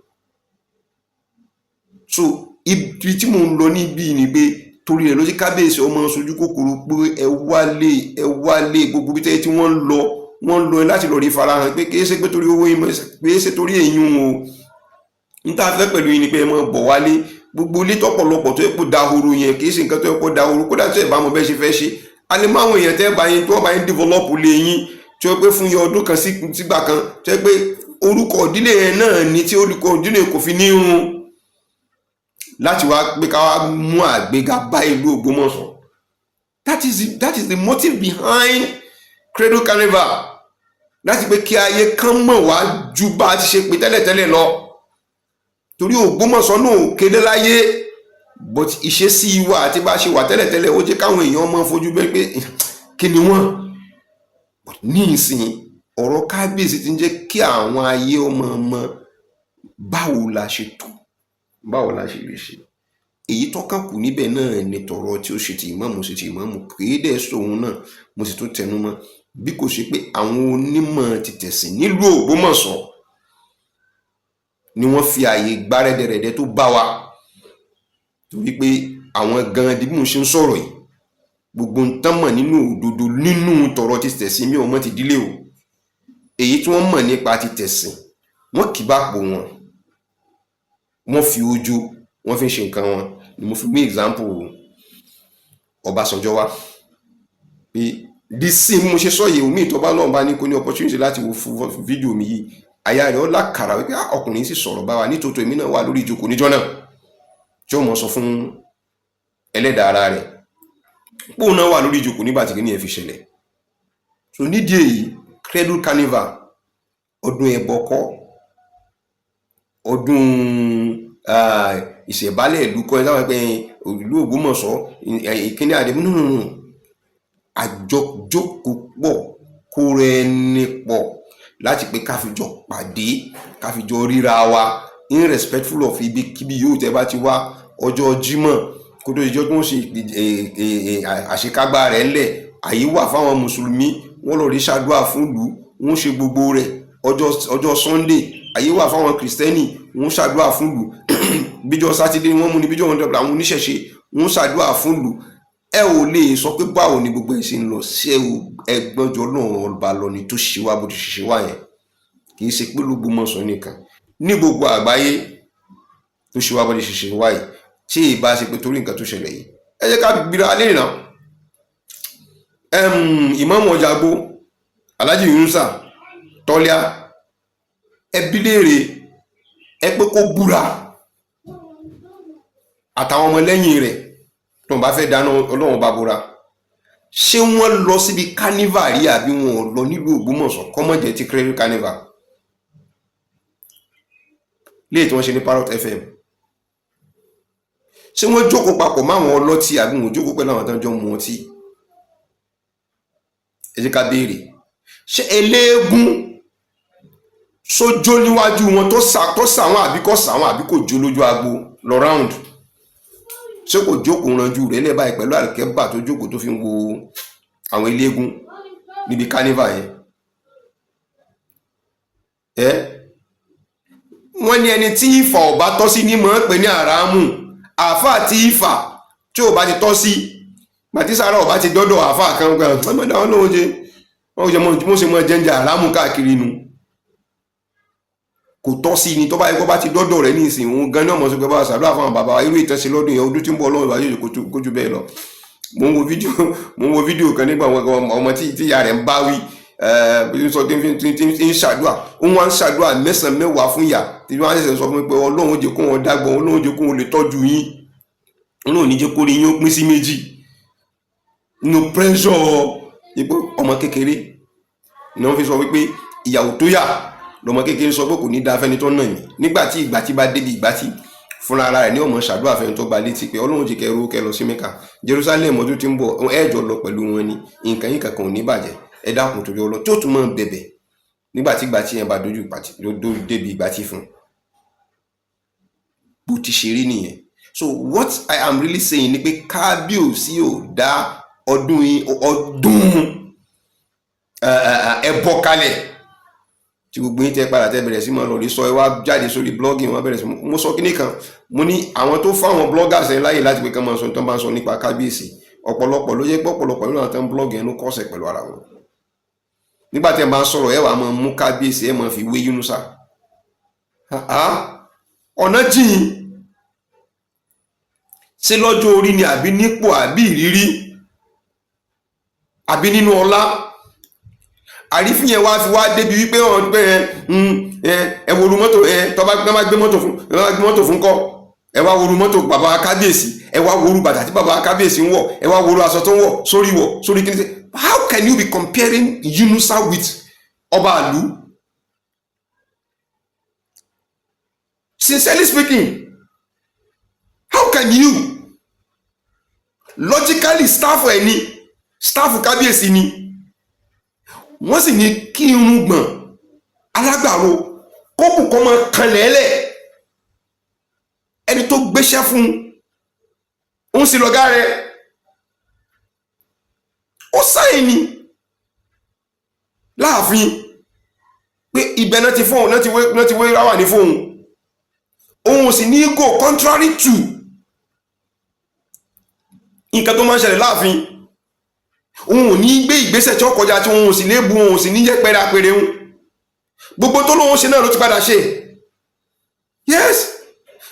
So ibi tí mò ń lọ níbí ni pé torí rẹ̀ ló ti kábíyèsí ọmọ sojú kòkòrò pé ẹ wálé, ẹ wálé. Gbogbo bí tẹ́lẹ̀ tí wọ́n ń lọ, wọ́n ń lọ láti lọ rí farahàn pé kìí ṣe pé torí owó yín, kìí ṣe torí èyí o. N tá a fẹ́ pẹ̀lú yín ni pé ẹ máa bọ̀ wálé. Gbogbo ilé tọ́pọ̀lọpọ̀ tó yẹ kó dahoro yẹn, kìí ṣe nǹkan tó yẹ kó dahoro. Kódà tó yẹ bá mọ bẹ́ẹ̀ ṣe fẹ́ ṣe, a lè mọ àwọn èèyàn tẹ́ bá yín, tí wọ́n bá yín develop lé yín, tí wọ́n pé fún yín ọdún kan sígbà kan, tó yẹ pé orúkọ ìdílé yẹn náà ni, tí orúkọ ìdílé kò fi ní run, láti wá pé ká wá mú àgbéga bá ìlú Ògbómọ̀ṣọ́. That is the motive behind Cradle Carnival, láti pé kí ayé kan mọ̀ wá ju bá a ti ṣe pé tẹ́lẹ̀tẹ́lẹ̀ lọ, torí Ògbómọ̀ṣọ́ náà ò kéde láyé, but ìṣesí wa àti bá a ṣe wà tẹ́lẹ̀tẹ́lẹ̀, ó jẹ́ káwọn èèyàn máa fojú bẹ́ẹ̀ pé kí ni wọ́n. But ní ìsìn, ọ̀rọ̀ kábíyèsí ti ń jẹ́ kí àwọn ayé ọmọ ọmọ báwo la ṣe tó, báwo la ṣe lè ṣe. Èyí tọ́kàn kù níbẹ̀ náà ni tọ̀rọ̀ tí ó ṣe ti ìmáàmù, ṣe ti ìmáàmù kìí dẹ̀ sóhun náà. Mo sì tún tẹnu mọ́, bí kò ṣe pé àwọn onímọ̀ ti tẹ̀sìn nílùú Ògbómọ̀ṣọ́ ni wọ́n fi ààyè gba rẹ́dẹ̀rẹ́dẹ́ tó bá wa, torí pé àwọn gan-an di bí mo ṣe ń sọ̀rọ̀ yìí, gbogbo ń tán mọ̀ nínú òdodo nínú tọ̀rọ̀ ti tẹ̀sìn, mi ò mọ̀ ti dílé o. Èyí tí wọ́n mọ̀ nípa ti tẹ̀sìn, wọ́n kì bá pò wọn, wọ́n fi ojú wọ́n fi ń ṣe nǹkan wọn. Ni mo fi gbé example Ọbásanjọ́ wá pé di sí bí mo ṣe sọ yìí, omi ìtọ́ba náà bá ní kó ní opportunity láti wo fídíò mi yìí, àyà rẹ̀ ó lákàrà wípé, "Ah, ọkùnrin sì sọ̀rọ̀ bá wa nítòótọ́." Èmi náà wà lórí ìjókòó níjọ́ náà tí ó mọ̀ sọ fún ẹlẹ́dàá ara rẹ̀ póun náà wà lórí ìjókòó nígbà tí kìíní yẹn fi ṣẹlẹ̀. So nídìí èyí, Cradle Carnival, ọdún ẹbọ kọ́, ọdún ìṣẹ̀bálẹ̀ ìlú kọ́. Ẹ sábà pé ìlú Ògbómọ̀ṣọ́ ìkíní àdébí nínú àjọjókòó pọ̀, kóra ẹni pọ̀ láti pé ká fi jọ pàdé, ká fi jọ ríra wa, irrespectful of ibikíbi yóò tẹ́ bá ti wá. Ọjọ́ Jímọ̀ kó tó ìjọ tí wọ́n ṣe àṣekágbá rẹ̀ ńlẹ̀, àyè wà fáwọn mùsùlùmí, wọ́n lọ rí ṣàdúrà fún ìlú, wọ́n ṣe gbogbo rẹ̀. Ọjọ́ Sunday, àyè wà fáwọn kìrìsìtẹ́nì, wọ́n ṣàdúrà fún ìlú. Bíjọ́ Sátidé wọ́n mú ní bíjọ́ wọn dọ̀bọ̀, àwọn oníṣẹ̀ṣe wọ́n ṣàdúrà fún ìlú. Ẹ ò lè sọ pé báwo ni gbogbo ẹ̀ ṣe ń lọ. Ṣé ẹgbọ́njọ náà ọba lọ ni tó ṣe wá bó ti ṣe wá yẹn? Kì í ṣe pé l'Ógbómọ̀ṣọ́ nìkan, ní gbogbo àgbáyé tó ṣe wá bó ti ṣe wá yìí, tí ì bá ṣe pé torí nǹkan tó ṣẹlẹ̀ yìí. Ẹ jẹ́ ká gbéra lé nìyà. Ìmáàmù Ọjàgbó, Alhaji Yunusa Tọ́líà, ẹ bi léèrè, ẹ pé kó búra àtàwọn ọmọlẹ́yìn rẹ̀ tó ń bá fẹ́ dáná Ọlọ́run bá búra. Ṣé wọ́n lọ síbi carnival rí àbí wọn ò lọ nílùú Ògbómọ̀ṣọ́? Kọ́mọ̀jẹ̀ ti Cradle Carnival léè tí wọ́n ṣe ní Parrot FM, ṣé wọ́n jókòó papọ̀ máwọn ọlọ́tí àbí wọn ò jókòó pẹ̀lú àwọn tó ń jọ mu ọtí? Ẹ jẹ́ ká béèrè, ṣé eléégún sójó níwájú wọn tó sàwọn àbí kò sàwọn, àbí kò jó lójú agbo lọ round? Ṣé kò jókòó ranjú rẹ̀ lẹ́ẹ̀ báyìí pẹ̀lú àlùkẹ́bà tó jókòó tó fi ń wo àwọn eléégún níbi carnival yẹn? Ẹ wọ́n ní ẹni tí ìfà ọba tọ́ sí ní mọ̀ ń pè ní àràámù. Àáfàá tí ìfà tí ò bá ti tọ́ sí, gbàtí sára ọba ti dọ́dọ̀ àáfàá kan gbà, ọmọdé àwọn náà jẹ wọ́n jẹ mọ́ ṣe mọ́ jẹ́ǹjẹ́ àràámù káàkiri nu, kò tọ́ sí ni. Tó bá yẹ kó bá ti dọ́dọ̀ rẹ̀ ní ìsìn, òun gan ní ọmọ sọ pé bá a ṣàdúrà fún àwọn bàbá wa, irú ìtẹ́sí lọ́dún yẹn, ọdún tí ń bọ̀, Ọlọ́run ìbáyé kó ju bẹ́ẹ̀ lọ. Mo ń wo fídíò kan nígbà ọmọ tí ìyá rẹ̀ ń bá wí, ń sọ tí ń ṣàdúrà, ó wá ń ṣàdúrà mẹ́sàn-án mẹ́wàá fún ìyá tí wọ́n á ṣẹ̀ṣẹ̀ sọ fún mi pé Ọlọ́run ó jẹ́ kó wọn dágbọ́n, Ọlọ́run ó jẹ́ kó wọn lè tọ́jú yín, Ọlọ́run ò ní jẹ́ kó rí yín ó pín sí méjì nínú pressure ipò. Ọmọ kékeré ni wọ́n fi sọ wípé ìyàwó tó yà lọmọ kékeré sọ pé kò ní da fẹ́ni tó nà mí. Nígbà tí ìgbà tí bá débi ìgbà tí fúnra ara rẹ̀ ní ọmọ ṣàdúrà fẹ́ni tó gba létí pé Ọlọ́run jẹ́ kẹ́ ro kẹ́ lọ sí Mẹ́kà, Jerusalem ọdún tí ń bọ̀, ẹ̀ẹ́jọ lọ pẹ̀lú wọn ni, nǹkan yìí kankan ò ní bàjẹ́, ẹ dákun torí Ọlọ́run, tí ó tún máa bẹ̀bẹ̀ nígbà tí ìgbà tí yẹn bá dojú ìpàtì débi ìgbà tí fún bó ti ṣe rí nìyẹn. So what I am really saying ni pé kábíyèsí ò dá ọdún ọdún ẹbọ kalẹ̀ tí gbogbo yín tẹ padà tẹ bẹ̀rẹ̀ sí máa lọ rí sọ. Ẹ wá jáde sórí blogging, wọn bẹ̀rẹ̀ sí. Mo sọ kíní kan, mo ní àwọn tó fáwọn bloggers ẹ láyè láti pé kán máa sọ tó bá ń sọ nípa kábíyèsí, ọ̀pọ̀lọpọ̀ ló yẹ pé ọ̀pọ̀lọpọ̀ nínú àwọn tó ń blog ẹnu kọ́sẹ̀ pẹ̀lú ara wọn. Nígbà tí ẹ bá ń sọ̀rọ̀, ẹ wàá máa mú kábíyèsí, ẹ máa fi wé Yunusa. Ọ̀nà jìn, ṣé lọ́jọ́ orí ni, àbí nípò, àbí ìrírí, àbí nínú ọlá? Àrífín yẹn wá fi wá débi wípé ọ̀hún pé ẹ ẹ wo ru mọ́tò ẹ tọ́ bá gbé mọ́tò fún ẹ bá gbé mọ́tò fún kọ́, ẹ wá wo ru mọ́tò bàbá kábíyèsí, ẹ wá wo ru bàtà tí bàbá kábíyèsí ń wọ̀, ẹ wá wo ru aṣọ tó ń wọ̀ sórí wọ̀ sórí kí ni. How can you be comparing Yunusa with ọba àlú? Sincerely speaking, how can you logically? Staff ẹ ní staff kábíyèsí ni wọ́n sì ní kí irun gbọ̀n alágbàro kókù kọ́ máa kan lẹ́lẹ̀ ẹni tó gbéṣẹ́ fún. Òun sì lọ̀gá rẹ̀, ó sign ni láàfin pé ibẹ̀ náà ti fóun, náà ti wé ráwà ní fóun. Òun sì ní go contrary to nǹkan tó máa ń ṣẹlẹ̀ láàfin. Òun ò ní gbé ìgbésẹ̀ tí ó kọjá tí òun ò sì ní bu, òun ò sì ní yẹpẹrẹ àpèrè. Òun gbogbo tó lóun ṣe náà ló ti padà ṣe. Yes,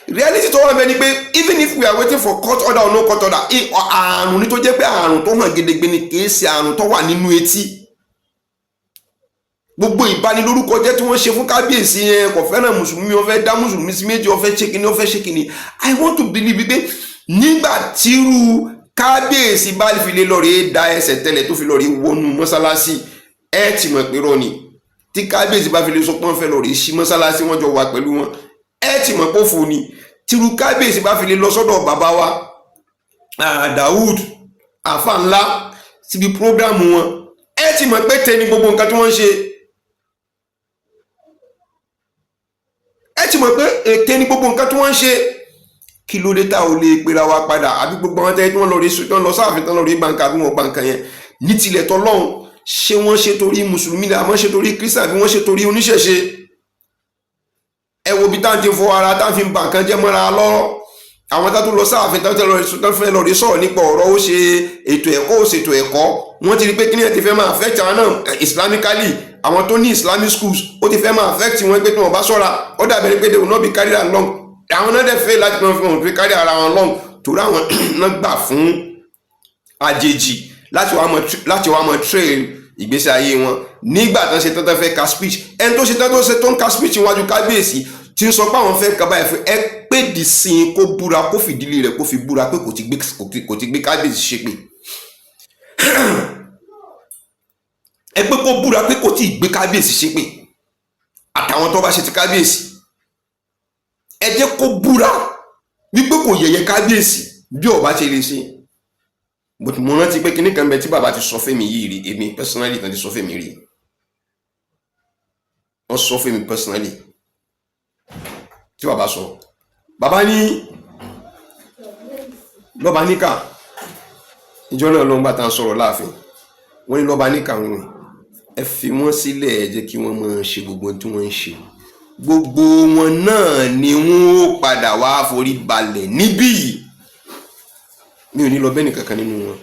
reality tó wà bẹ́ẹ̀ ni pé even if we are waiting for court order or no court order, àrùn ní tó jẹ́ pé àrùn tó hàn gedegbe ni, kì í ṣe àrùn tó wà nínú etí. Gbogbo ìbanilórúkọ jẹ́ tí wọ́n ṣe fún kábíyèsí yẹn, kò fẹ́ràn mùsùlùmí, wọ́n fẹ́ dá mùsùlùmí sí méjì, wọ́n fẹ́ ṣe kíní, wọ́n fẹ́ ṣe kíní. I want to believe pé nígbà tírú kábíyèsí bá fi lè lọ rèé da ẹsẹ̀ tẹ́lẹ̀ tó fi lọ rèé wọnú mọ́sálásí, ẹ ti mọ̀ pé rọ ni. Tí kábíyèsí bá fi lè sọ pé wọ́n fẹ́ lọ rèé sí mọ́sálásí, wọ́n jọ wà pẹ̀lú wọn, ẹ ti mọ̀ pé òfò ni. Tírú kábíyèsí bá fi lè lọ sọ́dọ̀ bàbá wa Daoud àfa ńlá síbi program wọn, ẹ ti mọ̀ pé tẹ ni gbogbo nǹkan tí wọ́n ń ṣe. Ẹ ti mọ̀ pé ète ni gbogbo nǹkan tí wọ́n ń ṣe. Kí ló dé tá ò lè pera wa padà? Àbí gbogbo àwọn tẹ́lẹ̀ tí wọ́n lọ rí, tí wọ́n lọ sáàfin tán, lọ rí gbàǹkà, àbí wọ́n gbàǹkà yẹn ní tilẹ̀ tọ́lọ́hún, ṣé wọ́n ṣe torí mùsùlùmí ni, àmọ́ ṣe torí kírísítà, àbí wọ́n ṣe torí oníṣẹ̀ṣe? Ẹ wo bí táwọn ti fọ ara, táwọn fi ń ba nǹkan jẹ́ mọ́ra lọ́rọ́. Àwọn tá tó lọ sáàfin, tá tó fẹ́ lọ rí sọ̀rọ̀ nípa ọ̀rọ̀ ó ṣe ètò ẹ̀kọ́, ó ṣètò ẹ̀kọ́, wọ́n ti rí pé kí ni ẹ ti fẹ́ máa affect àwọn náà islamically. Àwọn tó ní Islamic schools, ó ti fẹ́ máa affect wọn pé tí wọ́n bá ṣọ́ra, ó dàbẹ̀ pé they will not be carried along. Àwọn náà dẹ̀ fẹ́ láti fi wọn fi carry ara wọn along, torí àwọn náà gbà fún àjèjì láti wá mọ trail ìgbésí ayé wọn. Nígbà tán ṣe tán, tán fẹ́ ka speech, ẹni tó ṣe tán, tó ṣe tó ń ka speech níwájú kábíyèsí, tí ń sọ pé àwọn fẹ́ kaba ẹ̀fẹ́, ẹ pé dì sí kó búra, kó fìdílé rẹ̀, kó fi búra pé kò ti gbé kábíyèsí ṣépè. Ẹ pé kó búra pé kò tí ì gbé kábíyèsí ṣépè àtàwọn tó bá ṣe ti kábíyèsí. Ẹ jẹ́ kó búra wípé kò yẹ̀yẹ́ kábíyèsí bí ó bá ṣe lè ṣe. But mo rántí pé kíní kan bẹ tí bàbá ti sọ fẹ́mi yìí rí. Èmi personally kan ti sọ fẹ́mi rí, wọ́n sọ fẹ́mi personally tí bàbá sọ. Bàbá ní lọ́ba níkà ìjọ náà ló ń gbà tá à ń sọ̀rọ̀ láàfin. Wọ́n ní lọ́ba níkà wọn, ẹ fi wọ́n sílẹ̀, ẹ jẹ́ kí wọ́n máa ṣe gbogbo ohun tí wọ́n ń ṣe. Gbogbo wọn náà ni wọ́n ó padà wá forí balẹ̀ níbí yìí. Mi ò ní lọ bẹ́ẹ̀ nìkankan nínú wọn.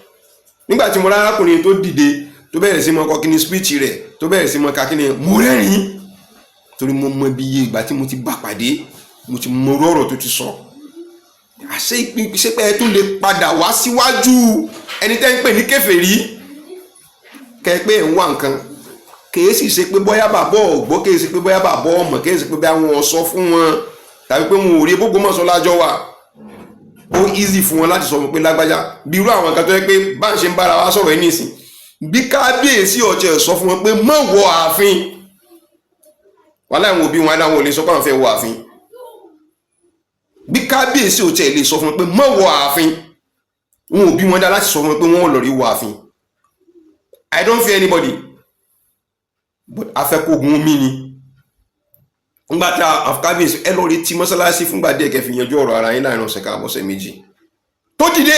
Nígbà tí mo rá arákùnrin tó dìde, tó bẹ̀rẹ̀ sí mọ kọ kíní speech rẹ̀, tó bẹ̀rẹ̀ sí mọ ka kíní, mo rẹ́rìn-ín, torí mo mọ bí iye ìgbà tí mo ti bá pàdé, mo ti mọ orú ọ̀rọ̀ tó ti sọ. Àṣé ṣé pé ẹ tún lè padà wá síwájú ẹni tẹ́ ń pè ní kèfèrí, kẹ́ ẹ pé ẹ̀ ń wá nǹkan? Kìí sì ṣe pé bóyá bàbá ọ̀gbọ́, kìí ṣe pé bóyá bàbá ọmọ, kìí ṣe pé bóyá wọn sọ fún wọn tàbí pé wọn ò rí. Ògbómọ̀ṣọ́ lájọ wà, ó easy fún wọn láti sọ fún pé lágbájá bí irú àwọn nǹkan tó yẹ pé bá ń ṣe ń bára wa sọ̀rọ̀ ẹ̀ nísìn. Bí kábíyèsí ọ̀tẹ̀ sọ fún wọn pé má wọ ààfin, wàhálà àwọn òbí wọn aláwọ̀ ò lè sọ pé àwọn fẹ́ wọ ààfin. Bí kábíyèsí ọ̀tẹ̀ lè sọ fún wọn pé má wọ ààfin, wọn òbí wọn dá láti sọ fún wọn pé wọn ò lọ rí wọ ààfin. I don't fear anybody, but afẹ́kọ̀ọ́gun mi ni. Ńgbà tí kábíyèsí ẹ lọ rí tí mọ́sálásí fúngbà díẹ̀, kẹ́ fi yanjú ọ̀rọ̀ ara yín láàrin ọ̀sẹ̀ kan àbọ̀sẹ̀ 2, tó dìde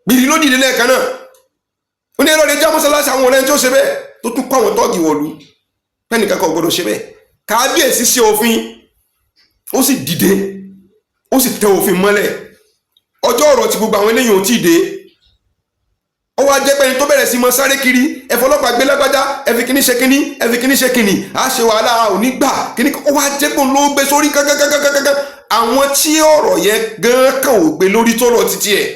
gbìrì ló dìde lẹ́ẹ̀kan náà, ó ní ẹ lọ rí já mọ́sálásí. Àwọn ọ̀rẹ́ tó ṣe bẹ́ẹ̀, tó tún kọ́ àwọn tọ́ọ̀gì wọ̀lú pẹ́ẹ́nìkan kan ò gbọ́dọ̀ ṣe bẹ́ẹ̀. Kábíyèsí ṣe òfin, ó sì dìde, ó sì tẹ òfin mọ́lẹ̀. Ọjọ́ ọ̀rọ̀ tí gbogbo àwọn eléyìí ò tí ì dé, ó wá jẹ́ pé ẹni tó bẹ̀rẹ̀ sí mọ sáré kiri, ẹ fọlọ́pàá gbé lágbájá, ẹ fi kíní ṣe kíní, ẹ fi kíní ṣe kíní, á ṣe wàhálà ò ní gbà kíní, ó wá jẹ́ pé òun ló gbé sórí kankankankankan. Àwọn tí ọ̀rọ̀ yẹn gan kàn ò gbé lórí tó rọ̀ títí ẹ̀,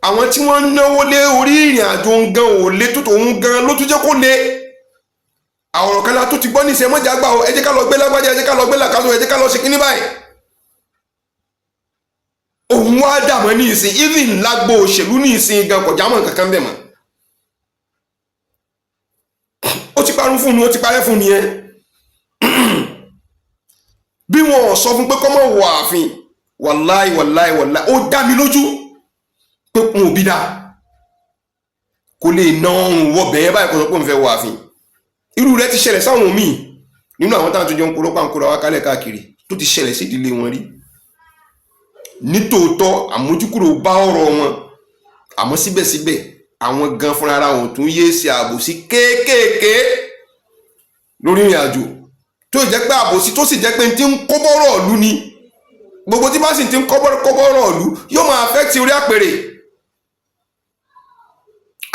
àwọn tí wọ́n ń náwó lé orí ìrìn àjò gan ò lé tó tòun gan ló tún jẹ́ kó lé. Àwòrán kan la tó ti gbọ́ ní ìṣẹ́ mọ́jà gbà ó, ẹ jẹ́ ká lọ gbé lágbájá, ẹ jẹ́ ká lọ gbé làkàtó, ẹ jẹ́ ká lọ ṣe kíní báyìí. Òun wá dàmọ́ ní ìsìn, even lágbo òṣèlú ní ìsìn gan kọjá mọ́ nǹkan kan bẹ̀ mọ́. Ó ti parun fún un, ó ti parẹ́ fún un nìyẹn. Bí wọn ò sọ fún pé kọ́mọ̀ wọ ààfin, wàláì wàláì wàláì, ó dá mi lójú pé n ò bí dáa kò lè na ọrùn wọ bẹ̀yẹn báyìí kó sọ pé òun fẹ́ wọ ààfin. Irú rẹ̀ ti ṣẹlẹ̀ sáwọn míì nínú àwọn táwọn tó jọ ń kóró pàǹkóra wá kálẹ̀ káàkiri, tó ti ṣẹlẹ̀ sí ìdílé wọn rí. Nítòótọ́, àmójúkúrò bá ọ̀rọ̀ wọn, àmọ́ síbẹ̀síbẹ̀, àwọn gan fúnra ara wọn tún yéé ṣe àbòsí kéékèèké lórí ìrìn àjò, tó jẹ́ pé àbòsí tó sì jẹ́ pé ti ń kó bọ́rọ̀ ìlú ni. Gbogbo tí bá sì ti ń kó bọ́rọ̀ ìlú yóò máa affect orí àpèrè.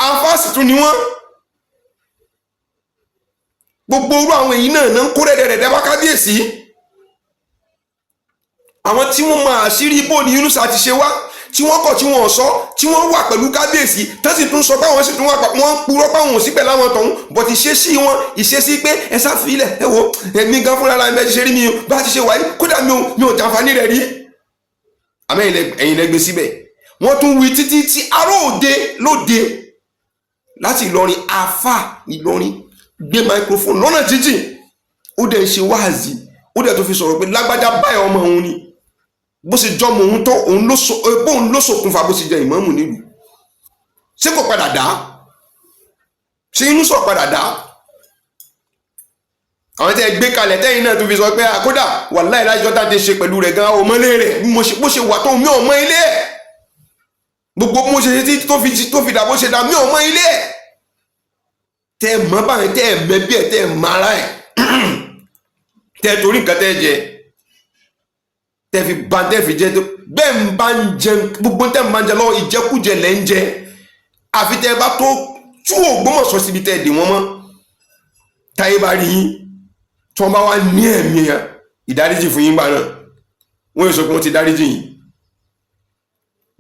Àǹfààní tún ni wọ́n. Gbogbo orú àwọn èyí náà ń kó rẹ̀dẹ̀rẹ̀dẹ̀ bá kábíyèsí. Àwọn tí wọ́n máa àṣírí bó ni Yunusa ti ṣe wá, tí wọ́n kọ̀, tí wọ́n sọ, tí wọ́n wà pẹ̀lú kábíyèsí, tó sì tún sọ páwọn sì tún wà, wọ́n ń purọ́ páwọn ò sí pẹ̀lú àwọn tọ̀hún, but ìṣesí wọn, ìṣesí pé ẹ sáfìlẹ̀, ẹ wo èmi gan fúnra ra ẹ, ti ṣe rí mi bá ti ṣe wáyé, kódà mi ò jàǹfààní rẹ̀ rí. Àmọ́ ẹ̀yin lẹ gbé síbẹ̀. Wọ́n tún wí títí tí aró òde lóde láti Ìlọrin, afa Ìlọrin gbé microphone lọ́nà jíjìn, ó dẹ̀ ń ṣe wáàzì, ó dẹ̀ tó fi sọ̀rọ̀ pé lágbájá báyìí, ọmọ òun ni, bó ṣe jọmọ òun tó, òun ló so, bóun ló ṣokùnfà bó ṣe jẹ ìmáàmù nílùú. Ṣé kò padà dá? Ṣé inú sọ padà dá? Àwọn tẹ́ ẹ gbé kalẹ̀, tẹ́yìn náà tó fi sọ pé àkódà wàláhì, lájọ́ tá a ti ṣe pẹ̀lú rẹ̀ gan, ọmọlé rẹ̀ bó ṣe wà tó, mi ò mọ ilé ẹ̀. Gbogbo bó ṣe ṣe tó fi dà bó ṣe dà, mi ò mọ ilé ẹ̀. Tẹ́ ẹ mọ̀ báyìí, tẹ́ ẹ mẹ́bí ẹ̀, tẹ́ ẹ mọ ara ẹ̀, tẹ́ ẹ torí nǹkan tẹ́ ẹ jẹ, tẹ́ fi ba, tẹ́ fi jẹ bẹ́ẹ̀ ń bá ń jẹ, gbogbo tẹ́ ń bá ń jẹ lọ́wọ́, ìjẹkújẹ lẹ́ ń jẹ. Àfi tẹ́ ẹ bá tó tú Ògbómọ̀ṣọ́ síbi tẹ́ ẹ dè wọ́n mọ́, táyé bá rí yín, tí wọ́n bá wá ní ẹ̀mí ìdáríjì fún yín gbà náà, wọ́n yóò sọ pé wọ́n ti dáríjì yín.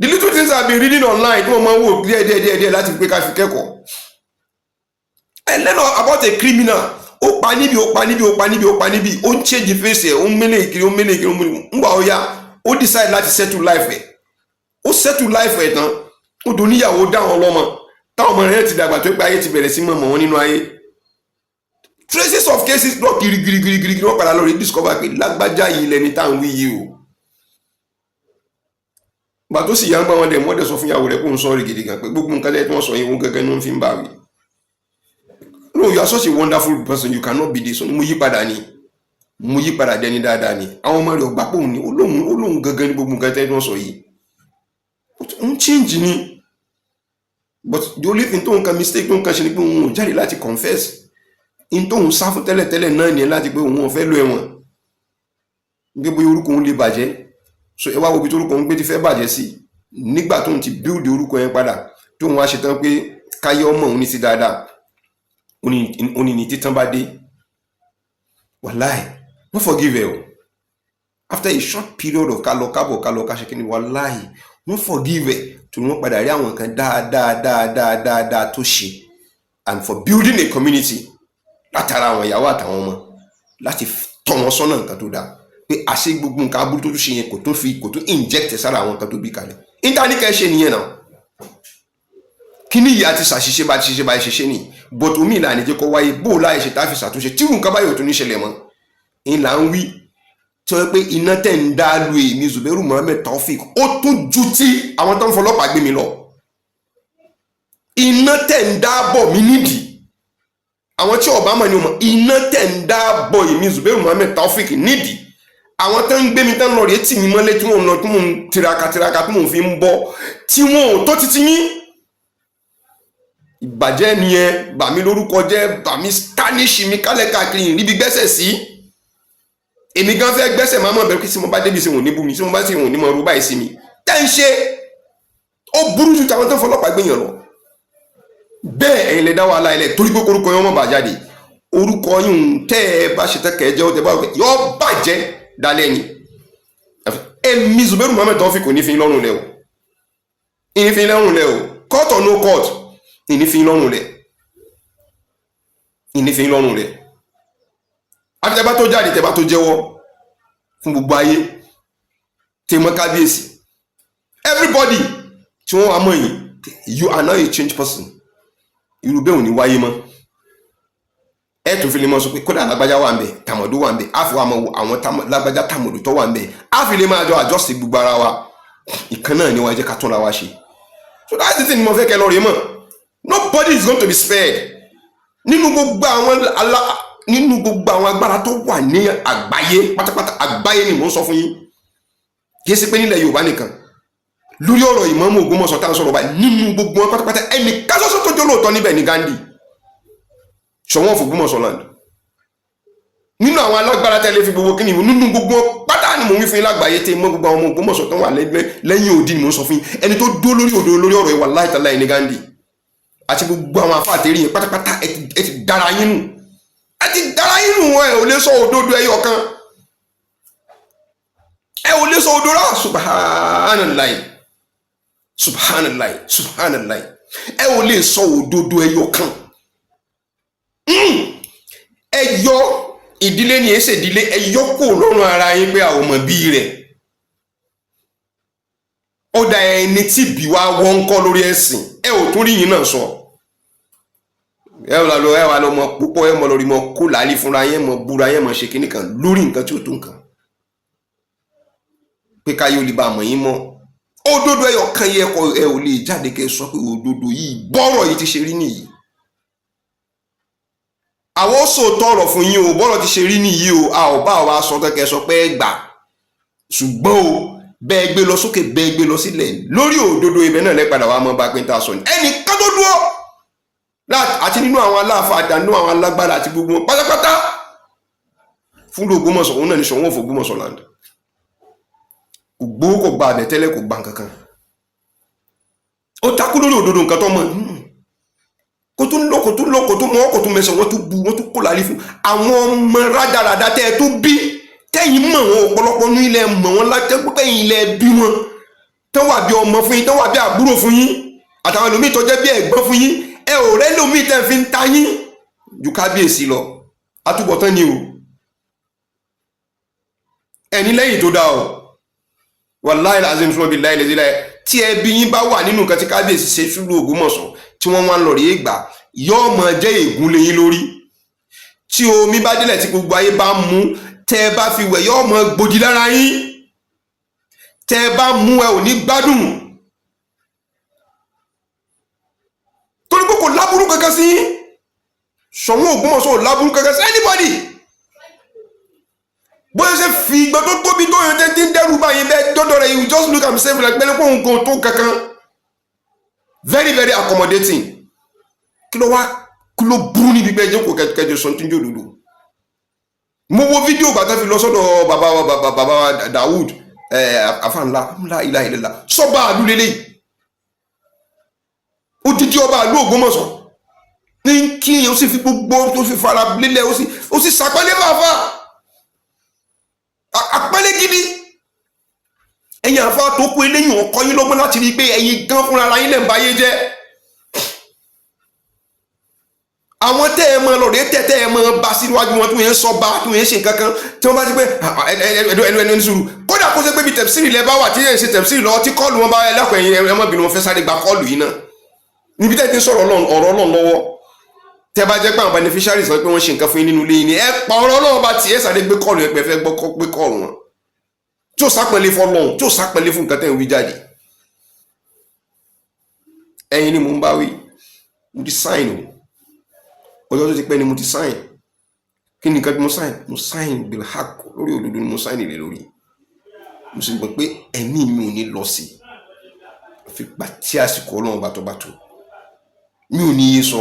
The little things I've been reading online, tí wọ́n máa ń wò díẹ̀ díẹ̀ díẹ̀ díẹ̀ láti pé ká fi kẹ́kọ̀ọ́, I learn about a criminal. Ó pa níbi, ó pa níbi, ó pa níbi, ó pa níbi, ó ń change face ẹ̀, ó ń mélé kiri, ó ń mélé kiri, ó ń mélé. Ńgbà ó yá, ó decide láti settle life ẹ̀. Ó settle life ẹ̀ tán, ó dùn níyàwó, dá àwọn ọlọ́mọ, táwọn ọmọ rẹ̀ ti dàgbà, tó pé ayé ti bẹ̀rẹ̀ sí mọ̀ wọ́n nínú ayé. Traces of cases lọ kirikirikirikiri, wọ́n padà lọ rí discover pé lágbájá yìí lẹni tá à ń wí yìí o. Gbà tó sì yá ń gbà wọn dẹ̀ wọ́n dẹ̀ sọ fún ìyàwó rẹ̀ kó ń sọ̀rọ̀ gidi gan pé gbogbo nǹkan tẹ́ tí wọ́n sọ yìí, òun gẹ́gẹ́ ní wọ́n fi ń bá wí. "No, you are such a wonderful person, you cannot be this." Mo yí padà ni, mo yí padà dẹni dáadáa ni. Àwọn ọmọ rẹ̀ ọgbà pòun ni olóhùn, olóhùn gangan ní gbogbo nǹkan tẹ́ tí wọ́n sọ yìí, ń change ni. But the only thing tó ń kan, mistake tó ń kan ṣe ni pé òun ò jáde láti confess in tóun sá fún tẹ́lẹ̀tẹ́lẹ̀ náà nìyẹn, láti pé òun ò fẹ́ lo ẹ̀wọ̀n, gbé bóyá orúkọ òun lè bàjẹ́. So ẹ wá wo ibi tó orúkọ òun gbé ti fẹ́ bàjẹ́ sí. Nígbà tóun ti build orúkọ yẹn padà, tóun wá ṣetán pé káyé ọmọ òun ní sí dáadáa, ó ní ní títán bá dé. Wàláì, wọ́n forgive ẹ o. After a short period of kálọ kábọ̀, kálọ káṣe kí ni, wàláì, wọ́n forgive ẹ, torí wọ́n padà rí àwọn nǹkan dáadáa dáadáa dáadáa tó ṣe, and for building a community látara àwọn ìyàwó àtàwọn ọmọ, láti tọ́ wọn sọ́nà nǹkan tó dáa, pé àṣẹ gbogbo nǹkan aburú tó tún ṣe yẹn, kò tún fi, kò tún inject sára àwọn nǹkan tó bí kalẹ̀. Intanet ṣe nìyẹn náà. Kíní yìí, àti ṣàṣìṣe bá ti ṣe bá ṣe ṣe nìyí, but omi ìlànà ìjẹ́ kó wáyé bó o láyé ṣe tá a fi ṣàtúnṣe tírú nǹkan báyìí ò tún ní ṣẹlẹ̀ mọ́. Ń là ń wí tí wọ́n pé iná tẹ̀ ń dá lu èmi Zubairu Muhammed Taofik, ó tún ju tí àwọn tó ń fọlọ́pàá gbé mi lọ. Iná tẹ̀ ń dá bọ̀ mí nídìí, àwọn tí ọba mọ̀ ni mọ̀. Iná tẹ̀ ń dá bọ̀ èmi Zubairu Muhammed Taofik nídìí, àwọn tó ń gbé mi tán lọ rèé tì mí mọ́lé, tí wọ́n lọ, tí mò ń tiraka tiraka, tí mò ń fi ń bọ́, tí wọn ò tó títí yín. Ìbàjẹ́ nìyẹn. Bà mí lórúkọ jẹ́, bà mí tarnish mi kálẹ̀ káàkiri, níbi gbẹ́sẹ̀ sí. Èmi gan fẹ́ gbẹ́sẹ̀, máa mọ̀ bẹ́ẹ̀ kí tí mo bá débi sí wọn ò ní bú mi, tí mo bá sì wọn ò ní mọ̀ ọ́rú báyìí sí mi. Tẹ́ ń ṣe, ó burú ju tàwọn tó ń fọlọ́pàá gbéyàn lọ. Bẹ́ẹ̀ ẹ̀yin lè dá wàhálà ilẹ̀, torí pé orúkọ yẹn wọ́n bà jáde. Orúkọ yín tẹ́ ẹ bá ṣe tẹ́kẹ̀ ẹ jẹ́, ó tẹ́ bá yọ bàjẹ́ dálẹ́ ni. Èmi Zubairu Muhammed Taofik kò ní fi lọ́rùn lẹ̀ o, ìní fi lọ́rùn lẹ̀ o. Court or no court, ìní fi lọ́rùn lẹ̀, ìní fi lọ́rùn lẹ̀. Àti tẹ́ bá tó jáde, tẹ́ bá tó jẹ́wọ́ fún gbogbo ayé, tẹ́ mọ́ kábíyèsí, everybody tí wọ́n wá mọ̀ yín, you are now a changed person. Irú bẹ́ẹ̀ ò ní wáyé mọ́. Ẹ tún fi lè mọ sọ pé kódà lágbájá wà ń bẹ, tàmọ̀dó wà ń bẹ. Á fi wá mọ àwọn lágbájá, tàmọ̀dó tó wà ń bẹ, á fi lè máa jọ àjọsí gbogbo ara wa. Ìkan náà ni wọ́n jẹ́ ká túnra wa ṣe. So that's the thing mo fẹ́ kẹ́ lọ rí mọ̀. Nobody is going to be spared nínú gbogbo àwọn agbára tó wà ní àgbáyé pátápátá. Àgbáyé ni mò ń sọ fún yín. Kì í ṣe pé nílẹ̀ Yorùbá nìkan lórí ọ̀rọ̀ ìmáàmù Ògbómọ̀ṣọ́ tá à ń sọ̀rọ̀ báyìí. Nínú gbogbo wọn pátápátá, ẹnì kásọ́sọ́ tó jẹ́ lóòótọ́ níbẹ̀ ní Gandhi, Ṣọ̀ún of Ògbómọ̀ṣọ́ land. Nínú àwọn alágbára tẹ́lẹ̀ fi gbogbo kíni, nínú gbogbo wọn pátá ni mò ń wí fún yín lágbàáyé tẹ́ mọ́ gbogbo àwọn ọmọ Ògbómọ̀ṣọ́ tó wà lẹ́yìn òdi ni mò ń sọ fún yín. Ẹni tó dó lórí òdo lórí ọ̀rọ̀ ìwà láìtàláì ní Gandhi àti gbogbo àwọn afáàtẹ́rì yẹn pátápátá. Ẹ ti dára yín nù, ẹ ti dára yín nù. Ẹ ò lè sọ òdodo ẹyọ kan, ẹ ò lè sọ òdodo rà. Subhanallah, subhanallah, subhanallah. Ẹ ò lè sọ òdodo ẹyọ kan. Ẹ yọ ìdílé ni, èsè ìdílé, ẹ yọ kó lọ́rùn ara yín pé àwọn ọmọ bíi rẹ̀ ó da. Ẹni tí bí wá wọ́n ń kọ́ lórí ẹ̀sìn, ẹ ò tún rí yín náà sọ. Ẹ wà lọ, ẹ wà lọ mọ púpọ̀, ẹ mọ lórí mọ kó làálí fúnra yẹn, mọ búra yẹn, mọ ṣe kíní kan lórí nǹkan tí ò tó nǹkan, pé káyé olè bá mọ̀ yín mọ́. Òdodo ẹyọ kan yẹ kọ, ẹ ò lè jáde kẹ sọ pé òdodo yìí, bọ́rọ̀ yìí ti ṣe rí nìyí. Àwọn ó sòótọ́ ọ̀rọ̀ fún yín o, bọ́rọ̀ ti ṣe rí nìyí o. A ò bá wa sọ kẹ́kẹ́ sọ pé ẹ gbà, ṣùgbọ́n o bẹ́ẹ̀ gbé lọ sókè, bẹ́ẹ̀ gbé lọ sílẹ̀, lórí òdodo ibẹ̀ náà lẹ́padà wàá mọ́ bá pé ń ta sọ ni. Ẹnì kan tó dúró àti nínú àwọn aláàfáà àti nínú àwọn alágbára àti gbogbo wọn pátápátá fún Ògbómọ̀ṣọ́, òun náà ní Ṣọ̀ún of Ògbómọ̀ṣọ́ land. Kò gbowó, kò gba àbẹ̀tẹ́lẹ̀, kò gba nǹkankan. Ó takú lórí òdodo. Nǹkan tó mọ̀, kò tún lọ, kò tún lọ, kò tún mọ, kò tún mẹsàn. Wọ́n tún bu, wọ́n tún kó làálí fún àwọn ọmọ rádaràda tẹ́ ẹ tó bí, tẹ́yìn mọ̀ wọn. Ọ̀pọ̀lọpọ̀ ní ilẹ̀ mọ̀ wọn látẹ́gbẹ́yìn ilẹ̀ bí wọn, tẹ́ wà bí ọmọ fún yín, tẹ́ wà bí àbúrò fún yín, àtàwọn ẹlòmíì tó jẹ́ bí ẹ̀gbọ́n fún yín. Ẹ ò rẹ́ lòmíì tẹ́ fi ń ta yín ju kábíyèsí lọ. Àtúbọ̀tán ni o, ẹni lẹ́yìn tó dáa o. Wàláhì lazim sọ́mọ́ bíi láì lẹ́sí láì tí ẹbí yín bá wà nínú nǹkan tí kábíyèsí ṣe sílùú Ògbómọ̀ṣọ́ tí wọ́n wá ń lọ rí gbà, yóò máa jẹ́ ègún lé yín lórí. Tí omi bá délẹ̀ tí gbogbo ayé bá mú, tẹ́ ẹ bá fi wẹ̀, yóò máa gbòdì lára yín. Tẹ́ ẹ bá mú, ẹ ò ní gbádùn, torí pé kò láburú kankan sí yín. Ṣọ̀ún Ògbómọ̀ṣọ́ ò láburú kankan sí anybody. Bóyá ṣe fi ìgbà tó tóbi tó yẹn tí ń dẹ́rù báyìí bẹ́ẹ̀ dọ́dọ̀ rẹ̀, you just look am say like pẹ́lú pé òun kò tó kankan. Very very accommodating. Kí ló wá, kí ló burú níbi pé ẹjọ́ kò kẹjọ sọ tí ń jò dòdò? Mo wo fídíò gbàtà fi lọ sọ́dọ̀ bàbá wa, bàbá wa Dawood afa ńlá ńlá ilá ilá sọ́ba àlú lélẹ̀, odidi ọba àlú Ògbómọ̀ṣọ́ ní kí ó sì fi gbogbo tó fi fara lélẹ̀, ó sì sàpẹ́lẹ́ fàáfà, àpẹẹlẹ gidi. Ẹ̀yin àfa tó kú, eléyìí ọkọ yín lọ́gbọ́n láti rí i pé ẹ̀yin gan fúnra ara yín lè ń ba ayé jẹ́. Àwọn tẹ́ ẹ mọ lọ́rẹ́ tẹ́ tẹ́ ẹ mọ bá síwájú wọn tí wọ́n yẹn sọ bá, tí wọ́n yẹn ṣe nǹkan kan, tí wọ́n bá ti pé ẹnu ẹnu ẹnu sùúrù. Kódà kó ṣe pé bí tẹ̀síìrì lẹ bá wà tí yẹn ṣe tẹ̀síìrì lọ, tí kọ́ọ̀lù wọn bá ẹ lẹ́kọ̀ọ́, ẹ̀yin ẹ má bínú, wọn fẹ́ sáré gba kọ́ọ̀lù yìí náà níbi tẹ́ ti ń sọ̀rọ̀ ọ̀rọ̀ Ọlọ́run lọ́wọ́. Tẹ́ bá jẹ́ pé àwọn beneficiaries sọ pé wọ́n ṣe nǹkan fún yín nínú ilé yín ni ẹ pa ọ̀rọ̀ Ọlọ́run bá tiẹ̀ sáré gbé kọ́ọ̀lù yẹn pé ẹ fẹ́ gbọ́ gbé kọ́ọ̀lù wọn, tí ó sápẹ́lẹ́ fọlọ́run, tí ó sápẹ́lẹ́ fún nǹkan tẹ́ ń wí jáde. Ẹ̀yin ni mò ń bá wí. Mo ti sign o, ọjọ́ tó ti pẹ́ ni mo ti sign. Kí ni nǹkan tí mo sign? Mo sign bilhak lórí òdodo ni mo sign lé lórí. Mo sì gbọ́ pé ẹ̀mí mi ò ní lọ sí fi gbà tí àsìkò Ọlọ́run bá tó bá tó, mi ò ní yé sọ.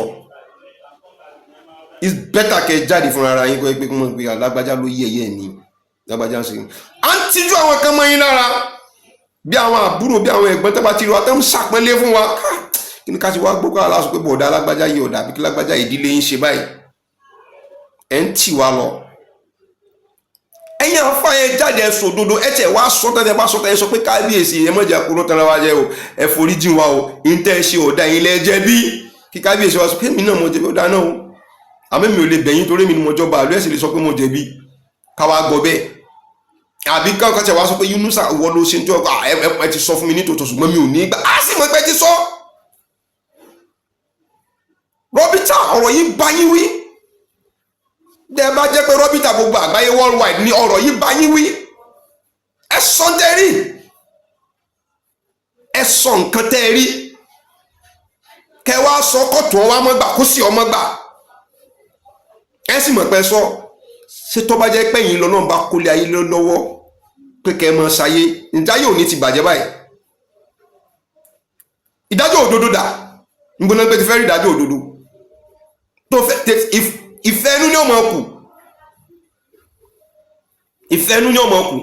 It's better kẹ́ jáde fúnra ara yín kọ́ ẹ pé kí wọ́n gbé alágbájá ló yí ẹ̀yẹ́ mi, lágbájá ń ṣe. À ń tijú àwọn kan mọ́ yín lára, bí àwọn àbúrò, bí àwọn ẹ̀gbọ́n tó bá ti rí wa tó ń ṣàpọ́nlé fún wa. Kí ni ká ti wá gbọ́ kó aláṣọ pé bọ̀dá alágbájá yìí ọ̀dà, àbí kí lágbájá ìdílé yín ṣe báyìí? Ẹ̀ ń tì wá lọ. Ẹ̀yin àfa yẹn, jáde, ẹ sọ òdodo. Ẹ tẹ̀ wá sọ tẹ́tẹ́ bá sọ tẹ́ ẹ sọ pé kábíyèsí, ẹ mọ̀jà kúrò tán wá jẹ́ o, ẹ forí jìn wá o, ìtẹ́ ẹ ṣe ọ̀dà yín lẹ́jẹ́ bí kí kábíyèsí wa sọ pé èmi náà mo jẹ̀bi, ọ̀dà náà o, àmọ́ mi ò lè bẹ̀yìn torí mi ni mo jọba àlọ́. Ẹ̀ sì lè sọ pé mo jẹ̀bi, káwa gbọ́ bẹ́ẹ̀, àbí káwọn kan wá sọ pé Yunusa wọ ló ṣe ń jọ ẹ ti sọ fún mi nítòótọ́, ṣùgbọ́n mi ò ní gbà á sì mọ̀ pé ti sọ. Rọ́bìtà, ọ̀rọ̀ yìí bá yín wí. Dẹ́ bá jẹ́ pé rọ́bìtà gbogbo àgbáyé worldwide ni ọ̀rọ̀ yìí bá yín wí, ẹ sọ tẹ́ rí, ẹ sọ nǹkan tẹ́ rí, kẹ wá sọ kọ́tù ọ wá mọ́ gbà kó sì ọmọ gbà, ẹ sì mọ̀ pé sọ. Ṣé tó bá jẹ́ pé ẹ̀yin lọ́nà bá kólé ayé lọ́wọ́? Pé kẹ́ ẹ mọ ṣayé níta yóò ní ti bàjẹ́ báyìí. Ìdájọ́ òdodo dà? Níbo náà pé ti fẹ́ rí ìdájọ́ òdodo tó fẹ́? Ìfẹ́ inú ní ọmọ kù, ìfẹ́ inú ní ọmọ kù.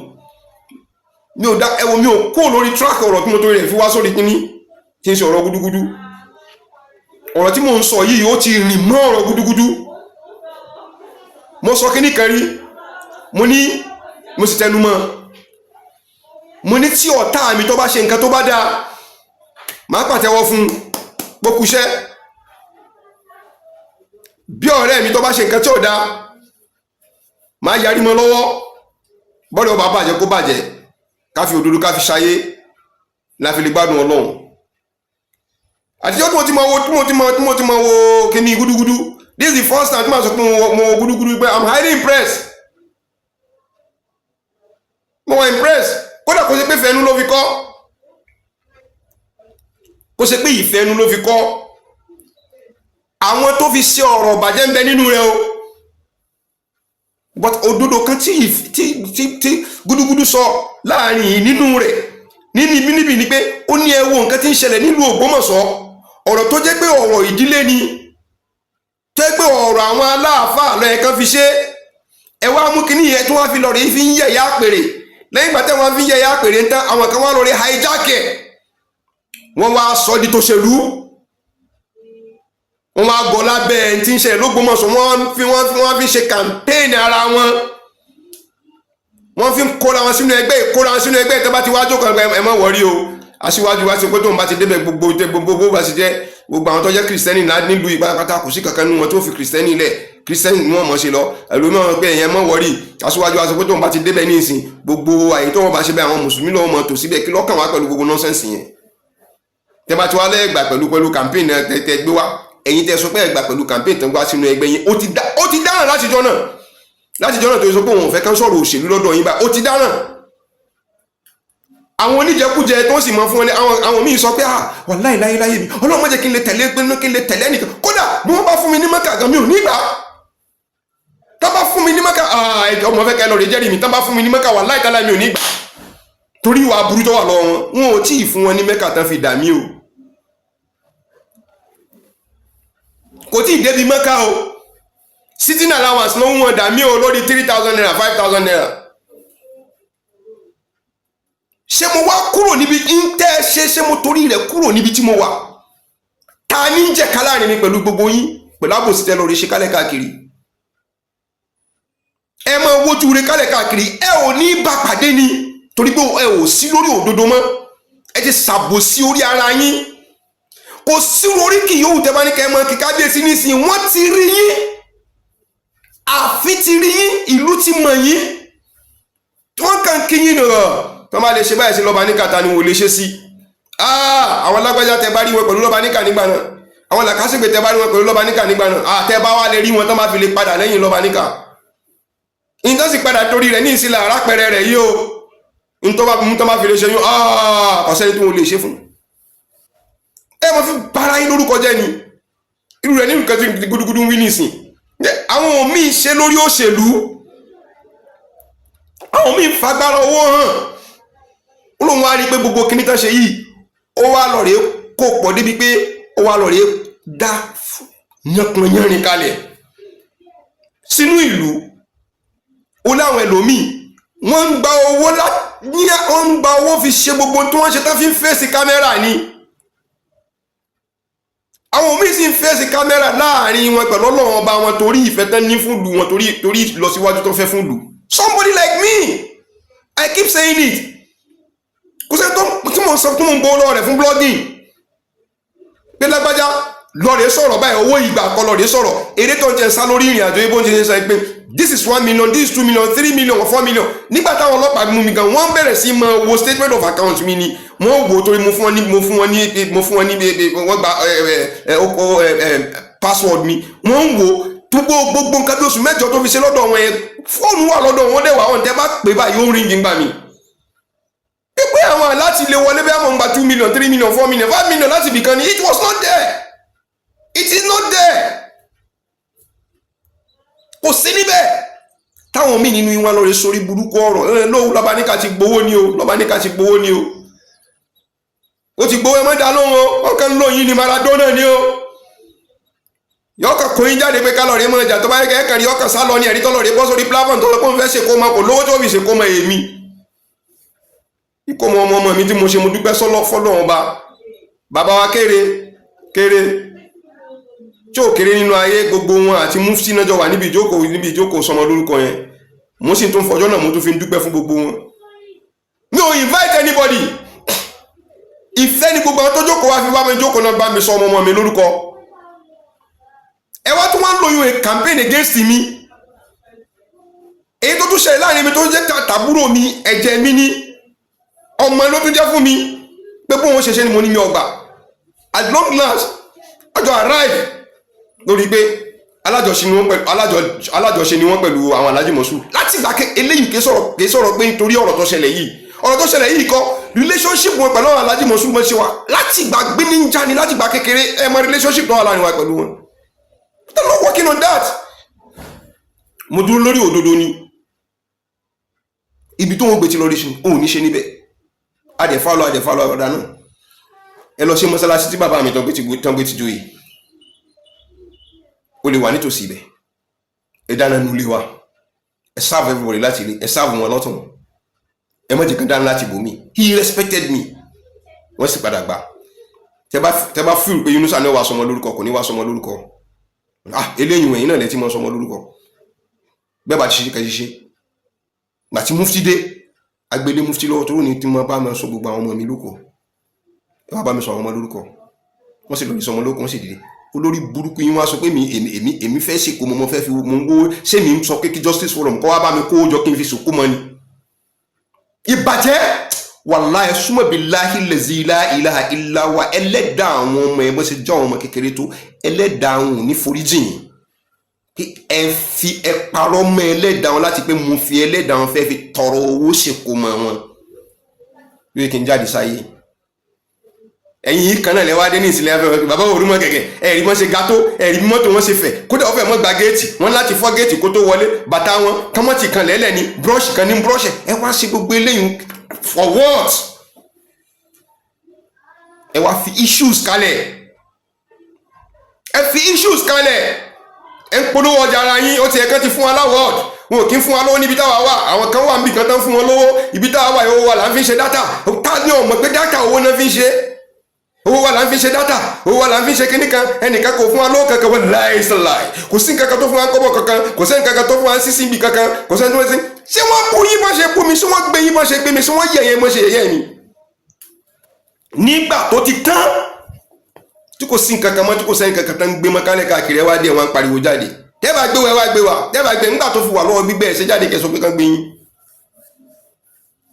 Mi ò dá ẹ wo, mi ò kó lórí track ọ̀rọ̀ tí mo torí rẹ̀ fi wá sórí kínní tí ń ṣe ọ̀rọ̀ gúdúgúdú. Ọ̀rọ̀ tí mò ń sọ yìí, ó ti rìn mọ́ ọ̀rọ̀ gúdúgúdú. Mo sọ kínní kan rí, mo ní, mo sì tẹnu mọ́, mo ní tí ọ̀tá mi tó bá ṣe nǹkan tó bá dáa, màá pàtẹ́wọ́ fún un pókúṣẹ́. Bí ọ̀rẹ́ mi tó bá ṣe nǹkan tí ò dáa, màá yarí mọ́ lọ́wọ́. Bọ́dọ̀ ọba bàjẹ́, kó bàjẹ́, ká fi òdodo ká fi ṣayé la fi lè gbádùn Ọlọ́run. Àtijọ́ tí mo ti mọ wo tí mo ti mọ wo kíní gúdúgúdú, this is the first time tí màá sọ pé mo wo gúdúgúdú pé I'm highly impressed. Mo wà impressed. Kódà kó ṣe pé ìfẹ́nu ló fi kọ́, kó ṣe pé ìfẹ́nu ló fi kọ́, àwọn tó fi ṣe ọ̀rọ̀ bàjẹ́ ń bẹ nínú rẹ̀ o, but òdodo kan tí gúdúgúdú sọ láàrin yìí nínú rẹ̀ nínú ibi níbi ni pé ó ní, ẹ wo nǹkan tí ń ṣẹlẹ̀ nílùú Ògbómọ̀ṣọ́, ọ̀rọ̀ tó jẹ́ pé ọ̀rọ̀ ìdílé ni, tó jẹ́ pé ọ̀rọ̀ àwọn aláàfáà lọ́yẹ̀ kan fi ṣe, ẹ wá mú kinní yẹn tí wọ́n fi lọ rí fi ń yẹ̀yà àpèrè. Lẹ́yìn ìgbà tí wọ́n fi ń yẹ̀yà àpèrè ń tán, àwọn kan wá lọ rí hijack ẹ̀, wọ́n wá sọ di tòṣèlú, wọ́n wá gọ lábẹ́ ẹni tí ń ṣẹlẹ̀ lÓgbómọ̀ṣọ́, wọ́n fi ṣe campaign ara wọn, wọ́n fi ń kóra wọn sínú ẹgbẹ́, ìkóra wọn sínú ẹgbẹ́. Tó bá ti wá jókòó, ẹ má worry o, aṣíwájú wa ṣe pé tóun bá ti débẹ̀, gbogbo gbogbo bó bá ṣe jẹ́, gbogbo àwọn tó jẹ́ Kìrìsìtẹ́nì nílùú ìpátápátá, kò sí kankan nínú wọn tó fi Kìrìsìtẹ́nì lẹ̀, Kìrìsìtẹ́nì ni wọ́n mọ̀ ṣe lọ. Ẹlòmíràn pé ẹ̀yẹn mọ̀ worry, aṣíwájú wa sọ pé tóun bá ti débẹ̀ ní ìsìn, gbogbo àyè tó wọ́n bá ṣe bẹ́ẹ̀, àwọn mùsùlùmí lọ́wọ́ mọ̀ tó síbẹ̀. Kí lọ́kàn wá pẹ̀lú gbogbo nonsense yẹn? Tẹ́ bá ti wá lẹ́ẹ̀gbà pẹ̀lú campaign tẹ́ gbé wá, ẹ̀yin tẹ́ sọ pé ẹ̀gbà pẹ̀lú campaign tó ń gbá sínú ẹgbẹ́ yín, ó ti dáràn látijọ́ náà. Látijọ́ náà tó sọ pé òun ò fẹ́ kán sọ̀rọ̀ òṣèlú lọ́dọ̀ yín báyìí, ó ti dáràn. Àwọn oníjẹkújẹ tó sì mọ fún wọn ní àwọn míì sọ pé, ah, wàláì, láyé láyé mi, Ọlọ́run má jẹ́ kí n lè tẹ̀lé pé kí n lè tẹ̀lé ẹnìkan. Kódà bí wọ́n bá fún mi ní Mẹ́kà gan, mi ò ní gbà. Tá bá fún mi ní Mẹ́kà, ah, ọmọ fẹ́ kẹ́ lọ rè jẹ́rìí mi, tá bá fún mi ní Mẹ́kà, wàláì tálá, mi ò ní gbà, torí ìwà aburú tó wà lọ́wọ́ wọn. Wọn ò tí ì fún wọn ní Mẹ́kà tán fi dà mí o, kò tí ì débi Mẹ́kà o. Sitting allowance ló ń wọn dà mí o, lórí ₦3,000, ₦5,000. Ṣé mo wá kúrò níbi ń tẹ́ ṣe? Ṣé mo torí rẹ̀ kúrò níbi tí mo wà? Ta ní ń jẹ̀ka láàrin mi pẹ̀lú gbogbo yín, pẹ̀lú àbòsí tẹ́ lórí ṣe kálẹ̀ káàkiri? Ẹ máa wojú rẹ̀ kálẹ̀ káàkiri, ẹ ò ní bá pàdé ni, torí pé ẹ ò sí lórí òdodo mọ́. Ẹ ti ṣàbòsí orí ara yín. Kò sí oríkì yòówù tẹ́ bá ní kẹ́ ẹ mọ kí kábíyèsí nísìnyí. Wọ́n ti rí yín, àfi ti rí yín, ìlú ti mọ̀ yín, wọ́n kàn kí yín nìrọ̀. Tó bá lè ṣe báyìí sí lọ́ba níkà, ta ni wọ́n lè ṣe sí? Àwọn alágbájá, tẹ bá rí wọn pẹ̀lú lọ́ba níkà nígbà náà, àwọn làkàṣègbè, tẹ bá rí wọn pẹ̀lú lọ́ba níkà nígbà náà, tẹ bá wá lè rí wọn tó bá fi lè padà lẹ́yìn lọ́ba níkà, ìtọ́ sì padà torí rẹ̀ ní ìsìlẹ̀ àrápẹrẹ rẹ̀ yìí o, ntọ́ bá mú tó bá fi lè ṣe yún, kò sẹ́ni tí wọ́n lè ṣe fún. Ẹ mọ̀ fi bara yín lórúkọ jẹ́ ni. Irú rẹ̀ nínú nǹkan tí gúdúgúdú ń wí nísìn, àwọn míì ṣe lórí òṣèlú, àwọn míì fagbára owó hàn. Ó lóun wá rí i pé gbogbo kíní tán ṣe yìí, ó wá lọ rèé kó pọ̀ débi pé ó wá lọ rèé dá yánpọnyánrin kalẹ̀ sínú ìlú. Ó láwọn ẹlòmíì, wọ́n ń gba owó, wọ́n ń gba owó fi ṣe gbogbo tí wọ́n ṣe tán, fi ń fèsì kámẹ́rà ni. Àwọn míì sì ń fèsì kámẹ́rà láàrin wọn pẹ̀lú Ọlọ́run ọba wọn, torí ìfẹ́ tán ní fún ìlú wọn, torí ìlọsíwájú tó fẹ́ fún ìlú. Somebody like me, I keep saying it, kò sẹ́ni tó tí mò ń sọ tí mò ń bọ́ lọ́wọ́ rẹ̀ fún blogging pé lágbájá lọ́ọ̀rẹ́ sọ̀rọ̀ báyìí, owó ìgbà kọ́ lọ́ọ̀rẹ́ sọ̀rọ̀. Eré tó ń jẹ sá lórí ìrìn àjò ibò ń ṣe sọ pé this is 1 million, this is 2 million, 3 million or 4 million. Nígbà táwọn ọlọ́pàá mú mi gan, wọ́n bẹ̀rẹ̀ sí máa wo statement of account mi ni wọ́n wò, torí mo fún wọn ní wọ́n gba ẹ ẹ ẹ password mi, wọ́n ń wò gbogbo gbogbo nǹkan bí oṣù 8 tó fi ṣe lọ́dọ̀ wọn yẹn. Fóònù wà lọ́dọ̀ wọn dẹ̀ wà wọn, tẹ́ bá pè báyìí, ó ring gbà mí pípé àwọn láti lè wọlé bí àwọn gba 2 million, 3 million, 4 million, 5 million láti ibìkan ni. It was not there, it is not there, kò sí níbẹ̀. Táwọn míì nínú wọn lórí sórí burúkú ọ̀rọ̀ ẹ lóhùn. Lọ́ba ní ká ti gbowó ni o, lọ́ba ní ká ti gbowó ni o, ó ti gbowó. Ẹ má dá lóhùn o, ọkàn ń lóyún ní Maradona ni o. Yọkàn kò yín jáde pé kálọ̀rì mọ̀ ọjà tó bá yẹ kẹ́ rí ọkàn sá lọ ní ẹ̀rí tọ́lọ̀rì bọ́ sórí platform tó lọ pé òun fẹ́ ṣe kó mọ, kò lówó tó fi ṣe kó mọ. Èmi ikó mọ ọmọ ọmọ mi tí mo ṣe, mo dúpẹ́ sọ́lọ́ fọ́lọ́ ọba. Bàbá wa kéré kéré tí ò kéré nínú ayé, gbogbo wọn àti mufti náà jọ wà níbi ìjókòó sọmọ lórúkọ yẹn. Mo sì tún fọjọ́ náà, mo tún fi ń dúpẹ́ fún gbogbo wọn. Mi ò invite anybody, ìfẹ́ ni gbogbo àwọn tó jókòó wá fi wá mi jókòó náà bá mi sọ ọmọ ọmọ mi lórúkọ. Ẹ wá tún wá ń lóyún a campaign against mi. Èyí tó tún ṣẹlẹ̀ láàrin mi tó jẹ́ tàbúrò mi, ẹ̀jẹ̀ mi ní, ọmọ ló tún jẹ́ fún mi, pé bóun ṣe ṣe ni mo ní mi ọgbà. At long last, àjọ arrive lórí pé alájọṣe ni wọ́n pẹ̀lú àwọn Alhaji Moshood láti ìgbà eléyìí. Kì í sọ̀rọ̀ pé nítorí ọ̀rọ̀ tó ṣẹlẹ̀ yìí, ọ̀rọ̀ tó ṣẹlẹ̀ yìí kọ́. Relationship wọn pẹ̀lú àwọn Alhaji Moshood mọ̀ ṣe wà láti ìgbà gbéníjà ni, láti ìgbà kékeré. Ẹ mọ relationship tó wà láàrin wa pẹ̀lú wọn. They not working on that. Mo dúró lórí òdodo ni. Ibi tó ń gbé ti lọ rí ṣe òun ní ṣe níbẹ̀. Adẹ̀fálọ́ adẹ̀fálọ́ ọ̀dà náà, ẹ lọ sí mọ́sálásí tí bàbá mi tán gbé ti joyè, ó lè wà nítòsí ibẹ̀. Ẹ dáná nulẹ̀ wa, ẹ serve everybody láti ilé, ẹ serve wọn lọ́tún, ẹ má jẹ́ kán dáná láti bòmí. He respected me. Wọ́n sì padà gbà. Tẹ bá feel pé Yunusa ní wàá sọmọ lórúkọ, kò ní wàá sọmọ lórúkọ. Ah, eléyìí wọ̀nyí náà lẹ́tí mọ́ sọmọ lórúkọ bẹ́ẹ̀ bá ti ṣe kẹ́ ṣe. Gbàtí mufti dé, agbélé mufti lọ́wọ́ tó ní tí mo bá mi sọ gbogbo àwọn ọmọ mi lóko, ẹ wá bá mi sọ àwọn ọmọ lórúkọ. Wọ́n sì lórí sọmọ lórúkọ, wọ́n sì dìde. Olórí burúkú yín wá sọ pé mi èmi èmi èmi fẹ́ ṣèkó mo fẹ́ fi mo ń wó. Ṣé mi ń sọ pé kí Justice Forum kọ́ wá bá mi kó jọ kí n fi sòkó mọ́ ni? Ìbàjẹ́, wàláhì, súnmọ́ billahi lazi la ilaha illa wa. Ẹlẹ́dàá àwọn ọmọ ẹ, bó ṣe jẹ́ àwọn ọmọ kékeré tó, ẹlẹ́dàá àwọn ò ní foríjìn pé ẹ fi ẹ parọ́ mọ́ ẹlẹ́dàá wọn láti pé mo fi ẹlẹ́dàá wọn fẹ́ fi tọrọ owó ṣèkó mọ́ wọn yóò kí n jáde sáyé. Ẹ̀yin yìí kan náà lẹ́wọ́ adé ní ìsìlẹ̀ afẹ́ bàbá òrùmọ̀ kẹ̀kẹ́. Ẹ̀rí wọ́n ṣe ga tó, ẹ̀rí mọ́tò wọn ṣe fẹ̀, kódà wọ́n fẹ́ mọ́ gba géètì wọ́n láti fọ́ géètì kó tó wọlé. Bàtà wọn kọ́mọ́tì kan lẹ́lẹ̀ ní búrọ́ọ̀ṣì kan ní búrọ́ọ̀ṣì. Ẹ wá ṣe gbogbo eléyìí for what? Ẹ wá fi issues kalẹ̀, ẹ fi issues kalẹ̀, ẹ ń polówó ọjà ara yín. Ó ti ẹ̀kan ti fún wa l'award, wọn ò kí ń fún wa lówó níbi táwa wà. Àwọn kan wà níbi kan tán fún wọn lówó. Ibi táwa wà, owó wa là ń fi ṣe data. Tá ní ọmọ pé data, owó náà fi ń ṣe, owó wa là ń fi ṣe data, owó wa là ń fi ṣe kíní kan. Ẹnìkan kò fún wa lówó kankan. Wọn láìsàláì, kò sí nǹkan kan tó fún wa kọ́bọ̀ kankan, kò sí nǹkan kan tó fún wa sísí ibi kankan, kò sí ẹni tó ṣe. Ṣé wọ́n bú yín bá ṣe bú mi? Ṣé wọ́n gbé yín bá ṣe gbé mi? Ṣé wọ́n yẹ̀yẹ́ bó ṣe yẹ̀yẹ́ mi? Nígbà tó ti tán, tí kò sí nǹkan kan mọ́, tí kò sẹ́yìn kankan tó ń gbé mọ́ kálẹ̀ káàkiri, ẹ wá dé, wọn pariwo jáde. Tẹ́ bá gbé wa, ẹ wá gbé wa. Tẹ́ bá gbé nígbà tó fi wà lọ́wọ́ gbígbẹ́, ẹ ṣe jáde kẹsàn pé kán gbé yín.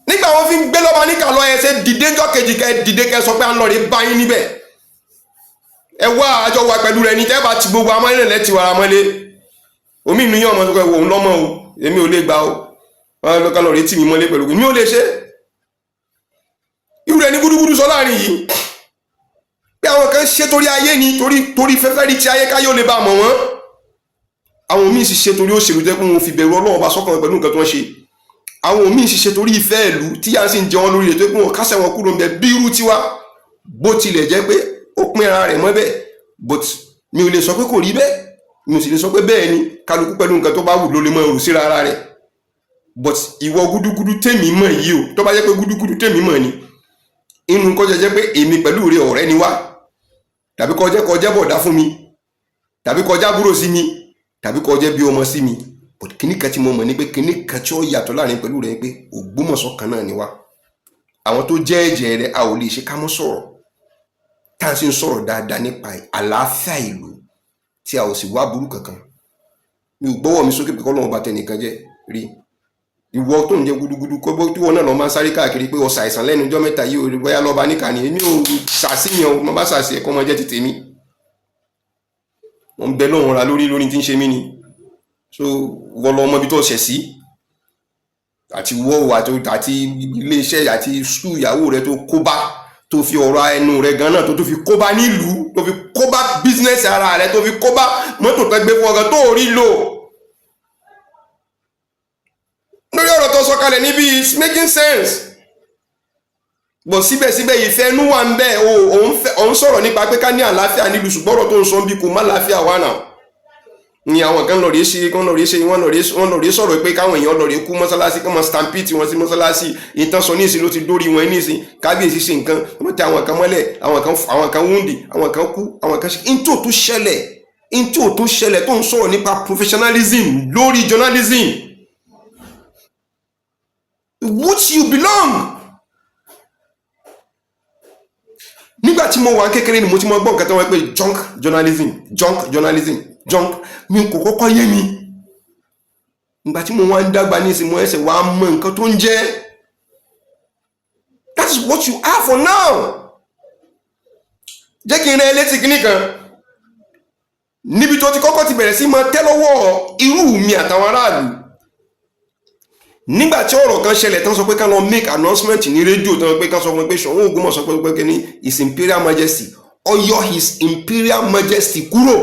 Nígbà wọn fi ń gbé lọ́ba níkà lọ, ẹ ṣe dìde ńjọ́ kejì, kẹ dìde kẹ sọ pé à ń lọ rí bá yín níbẹ̀. Ẹ wá àjọ wa pẹ̀lú rẹ ní. Tẹ́ bá ti gbogbo amọ́lẹ̀ lẹ́tì wàrà mọ́lé omi inú yín, ọmọ tó kọ ẹ wò ń lọ́mọ o, èmi ò lè gbà o. Wọn lọ kálọ̀ rí tì mí mọ́lé pẹ̀lú mi ò lè ṣe irú rẹ ní gúdúgúdú sọ láàrin yìí pé àwọn kan ṣe torí ayé ni, torí fẹ́fẹ́ rí ti ayé, káyọ̀ lè bá mọ̀ wọ́n. Àwọn míì sì ṣe torí òṣèlú jẹ́ pé wọn fi bẹ̀rù Ọlọ́run bá sọ́kàn pẹ̀lú nǹkan tó ń ṣe. Àwọn míì sì ṣe torí ìfẹ́ ìlú tí yà ń sì ń jẹ wọn lórí rẹ̀, tó pé wọn kásẹ̀ wọn kúrò ń bẹ bí irú tiwa. Bó tilẹ̀ jẹ́ pé ó pín ara rẹ̀ mọ́ bẹ́ẹ̀, but mi ò lè sọ pé kò rí bẹ́ẹ̀, mi ò sì lè sọ pé bẹ́ẹ̀ ni. Kálukú pẹ̀lú nǹkan tó bá wù ló lè mọ èrò síra ara rẹ̀. But ìwọ gúdúgúdú tèmi mọ̀ yìí o, tó bá jẹ́ pé gúdúgúdú tèmi mọ̀ ni, inú kọjá jẹ́ pé èmi pẹ̀lú rẹ̀ ọ̀rẹ́ ni wá, tàbí kọjá kọjá bọ̀dá fún mi, tàbí kọjá búrò sí mi, tàbí kọjá bí ọmọ sí mi. But kíní kan tí mo mọ̀ ni pé kíní kan tí ó yàtọ̀ láàrin pẹ̀lú rẹ̀ ni pé Ògbómọ̀ṣọ́ kan náà ni wá. Àwọn tó jẹ́ ẹ̀jẹ̀ rẹ̀, a ò lè ṣe ká mọ́ sọ̀rọ̀, tá à ń sì ń sọ̀rọ̀ dáadáa nípa àlàáfíà ìlú, tí a ò sì wá burú kankan. Mi ò gbọ́wọ́ mi sókè pé kọ́lọ́run bá tẹnìkan jẹ́ rí. Ìwọ tó ń jẹ gudugudu kọ́ tí wọn náà lọ máa ń sáré káàkiri pé ọ̀sà àìsàn lẹ́nu ọjọ́ mẹ́ta yìí, ò bóyá lọ́ba níkà ni. Èmi ò ṣàṣìyàn o, mo bá ṣàṣì ẹ̀kọ́ ọmọ jẹ́ ti tèmi. Mo ń bẹ lọ́wọ́n ra lórí tí ń ṣe mí ni. So wọ́n lọ ọmọ ibi tó ṣẹ̀ sí, àti wọ́ àti iléeṣẹ́ àti school ìyàwó rẹ tó kó bá, tó fi ọ̀rọ̀ ẹnu rẹ gan náà tó fi kó bá nílùú, tó fi kó bá business ara rẹ, tó fi kó bá mọ́tò tó gbé fún ọgàn tó rí lò. sọ kalẹ̀ níbí is making sense, but síbẹ̀síbẹ̀ ìfẹ́ inú wà ń bẹ̀. O òun sọ̀rọ̀ nípa pé ká ní àlàáfíà nílùú, ṣùgbọ́n ọ̀rọ̀ tó ń sọ bí kò má àlàáfíà wà náà ni. Àwọn kan lọ rí ṣe, wọ́n lọ rí ṣe, wọ́n lọ rí sọ̀rọ̀ pé káwọn èèyàn lọ rí kú mọ́sálásí, kán mọ́ stampede wọn sí mọ́sálásí. Ìtàn sọ níìsín ló ti dórí wọn níìsín. Kábíyèsí ṣe nǹkan, wọ́n tẹ àwọn kan mọ́lẹ̀, àwọn kan wound, àwọn kan kú, àwọn kan ṣe. Ntí ò tún ṣẹlẹ̀, ntí ò tún ṣẹlẹ̀, tó ń sọ̀rọ̀ nípa professionalism lórí journalism which you belong. Nígbà tí mo wà kékeré ni mo ti mọ gbọ́ nǹkan tí wọ́n pè junk journalism, junk journalism, junk. Mi kò kọ́kọ́ yé mi. Ìgbà tí mo wá ń dàgbà ní ìsìn, mo ẹsẹ̀ wá mọ nǹkan tó ń jẹ́. That is what you are for now. Jẹ́ kí n rán ẹ létí kíní kan níbi tó ti kọ́kọ́ ti bẹ̀rẹ̀ sí máa tẹ́ lọ́wọ́ irú mi àtàwọn aráàlú. Nígbà tí ọ̀rọ̀ kan ṣẹlẹ̀ tán, sọ pé ká lọ make announcement ní rédíò tán, pé ká sọ fún pé Ṣọ̀ún Ògbómọ̀ṣọ́ pé kí ní His Imperial Majesty, ó yọ His Imperial Majesty kúrò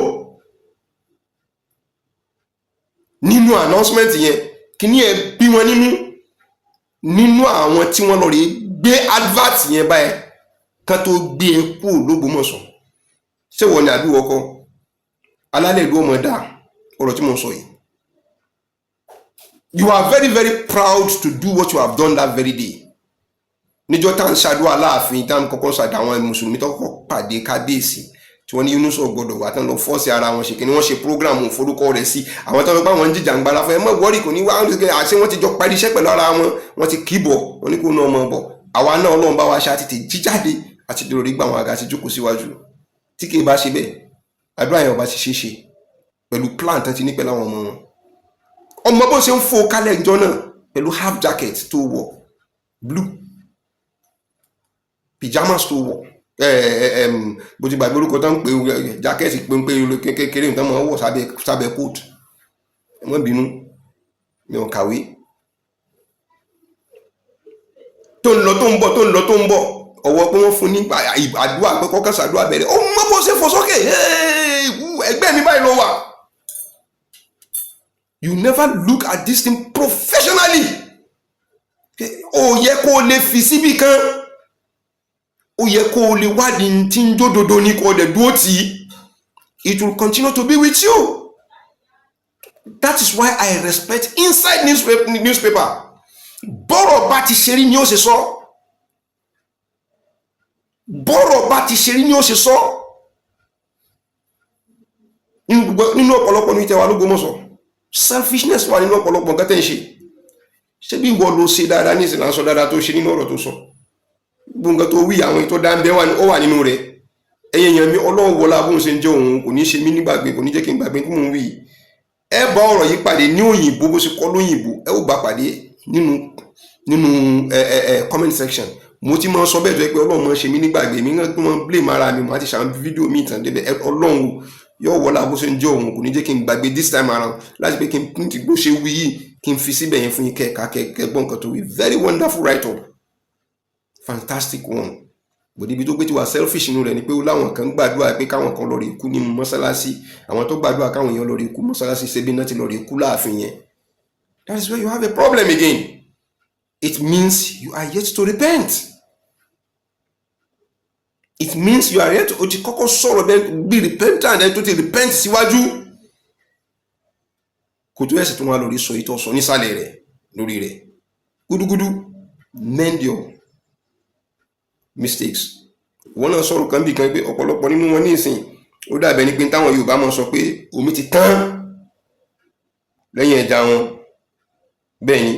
nínú announcement yẹn. Kí ní ẹ bí wọn nínú àwọn tí wọ́n lọ rí gbé advert yẹn báyẹn ká tó gbé e kúrò l'Ógbómọ̀ṣọ́? Ṣé wọ́n ní àbí wọ́n kọ́ alálẹ̀ ìlú ọmọ dá ọ̀rọ̀ tí mo sọ yìí? You are very, very proud to do what you have done that very day. Níjọ́ tá à ń ṣàdúrà láàfin, tá à ń kọ́kọ́ ṣàdá àwọn mùsùlùmí tó kọ́kọ́ pàdé kábíyèsí, tí wọ́n ní Yunus gbọ́dọ̀ wà tán, lọ force ara wọn ṣe kí ni, wọ́n ṣe program forúkọ rẹ̀ sí. Àwọn tó ń bá wọn jìjàngbara fún ẹ mọ́ wọ́ọ̀rì kò ní wá. Àṣé wọ́n ti jọ parí iṣẹ́ pẹ̀lú ara wọn, wọ́n ti kì í bọ̀, wọ́n ní kó ná ọmọ bọ̀. Àwa náà, Ọlọ́run bá wa ṣe, àti tè jíjáde àti dòrí gbà wọn àga àti jókòó síwájú. Tí kì í bá ṣe bẹ́ẹ̀, àdúrà yẹn ọba ti ṣe é ṣe pẹ̀lú plan tán ti ní pẹ̀lú àwọn ọmọ wọn. Ọmọ bó ṣe ń fò kálẹ̀ ìjọ náà pẹ̀lú half jacket tó wọ̀, blue pyjamas tó wọ̀, bó ti gbàgbé orúkọ tó ń pè jacket péńpé kékeré nǹkan máa ń wọ̀ sábẹ́ coat. Ẹ má bínú, mi ò kàwé. Tó ń lọ, tó ń bọ̀, tó ń lọ, tó ń bọ̀, ọwọ́ pé wọ́n fún ní àdúrà pé kọ́kọ́ sàdúrà bẹ̀rẹ̀. Ó mọ bó ṣe fò sókè, ẹgbẹ́ mi báyìí ló wà. You never look at this thing professionally. Ó yẹ kó o lè fi síbì kan, ó yẹ kó o lè wádìí tí ń jódodo ní kó o dẹ̀ dúró tì í. It will continue to be with you. That is why I respect inside newspaper. Bọ́rọ̀ bá ti ṣe rí ni ó ṣe sọ, bọ́rọ̀ bá ti ṣe rí ni ó ṣe sọ. Nínú ọ̀pọ̀lọpọ̀ ní ìtẹ̀wà l'Ógbómọ̀ṣọ́, selfishness wà nínú ọ̀pọ̀lọpọ̀ nǹkan tẹ́ ń ṣe. Ṣé bí ìwọ ló ṣe dáadáa ní ìsìn là ń sọ dáadáa tó ṣe nínú ọ̀rọ̀ tó sọ? Gbogbo nǹkan tó wí, àwọn ètò dáńbẹ́ ó wà nínú rẹ̀. Ẹ̀yin èèyàn mi, Ọlọ́run wọlá bóun ṣe ń jẹ́, òun kò ní ṣe mí nígbàgbé, kò ní jẹ́ kí n gbàgbé tí mò ń wí yìí. Ẹ bá ọ̀rọ̀ yìí pàdé ní òyìnbó, bó ṣe kọ́ lóyìnbó, ẹ ó bá pàdé nínú ẹ ẹ ẹ comment section. Mo ti máa sọ bẹ́ẹ̀ tó yẹ pé Ọlọ́run máa ṣe mí nígbàgbé mi náà, máa blame ara mi. Mo ti ṣàwọn fídíò mi ìtàn débẹ̀. Ọlọ́run yóò wọlá bó ṣe ń jẹ́, òun kò ní jẹ́ kí n gbàgbé this time around láti pé kí n print bó ṣe wí yìí, kí n fi síbẹ̀ yẹn fún yín kẹ́ẹ̀ka kẹ́ẹ̀ gbọ́ nǹkan tó wí. Very wonderful write up, fantastic one. Bòdì ibi tó gbé ti wà selfish inú rẹ̀ ni pé ó láwọn kan gbàdúrà pé káwọn kan lọ rí ikú ní mọ́sálásí. Àwọn tó gbàdúrà káwọn èèyàn lọ rí ikú mọ́sálásí, ṣebí náà ti lọ rí ikú láàfin yẹn. That is where you have a problem again. It means you are yet to repent. It means you are yet to, o ti kọ́kọ́ sọ̀rọ̀ bẹ́ẹ̀ bí repentant, ẹni tó ti repent síwájú kò tó ẹ̀sìn tó wà lórí sọ ìtọ́ sọ nísàlẹ̀ rẹ̀ lórí rẹ̀. Gúdúgúdú, mend your mistakes. Wọn náà sọ̀rọ̀ kan bí kan pé ọ̀pọ̀lọpọ̀ nínú wọn ní ìsìn, ó dàbẹ̀ ni pé táwọn Yorùbá máa sọ pé omi ti tán lẹ́yìn ẹja wọn. Bẹ́ẹ̀ ni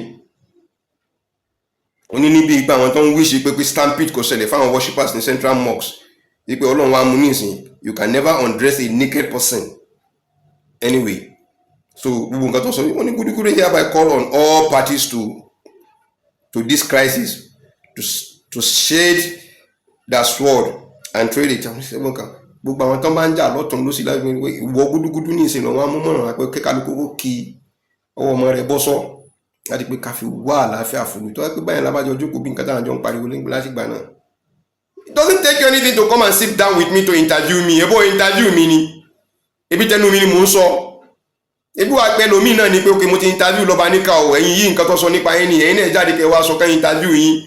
ó ní níbi ìgbà àwọn tó ń wish pé stampede kò ṣẹlẹ̀ fáwọn worshippers ní Central Mosque, wípé Ọlọ́run wa mú ní ìsìn. You can never undress a naked person anyway. So gbogbo nǹkan tó sọ, wọ́n ní gúdúgúdú hereby call on all parties to this crisis to shade their sword and trade it. Àwọn ìṣẹ́gun kan, gbogbo àwọn tó bá ń jà lọ́tún lọ́sí láti ìwọ gúdúgúdú ní ìsìn lọ́wọ́ amúmọ̀ràn pé kíkálukú kó kí ọwọ́ ọmọ rẹ̀ bọ́ sọ́ láti pé ká fi wá àlàáfíà fún mi tó wá pé báyìí lábàjọ jókòó bí nǹkan táwọn jọ ń pariwo lẹ́gbẹ̀ẹ́ láti gbà náà. It doesn't take you anything to come and sit down with me to interview me. Ebo interview mi ni, ebi tẹnu mi ni mò ń sọ. Ebi wa pẹ́ lómi náà ni pé, ok, mo ti interview lọ́ba níkà o, ẹ̀yin yìí, nǹkan tó sọ nípa yín ni, ẹ̀yin náà jáde kẹ́ wá sọ kẹ́ interview yín.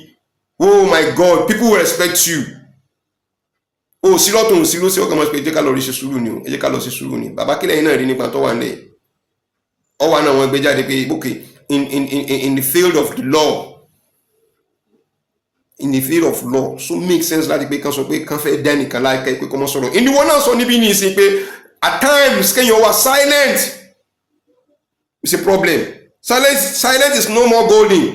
Oh my God, people will respect you. O sí lọ́tún, sí lọ́sí, ọkàn mọ̀ pé ẹ jẹ́ ká lọ rí ṣe sùúrù ni o, ẹ jẹ́ ká lọ ṣe sùúrù ni. Bàbá, kílẹ̀ yín náà rí nípa tó wà nílẹ̀? Ọwọ́ náà wọ́n gbé jáde pé, ok, in the field of the law, in the field of law, so make sense láti pé kán sọ pé kán fẹ́ dá nìkan láìka pé kọ́ mọ́ sọ̀rọ̀. Ìníwọ́n náà sọ níbí ní ìsìn pé at times kéèyàn wà silent is a problem. Silence, silence is no more golden.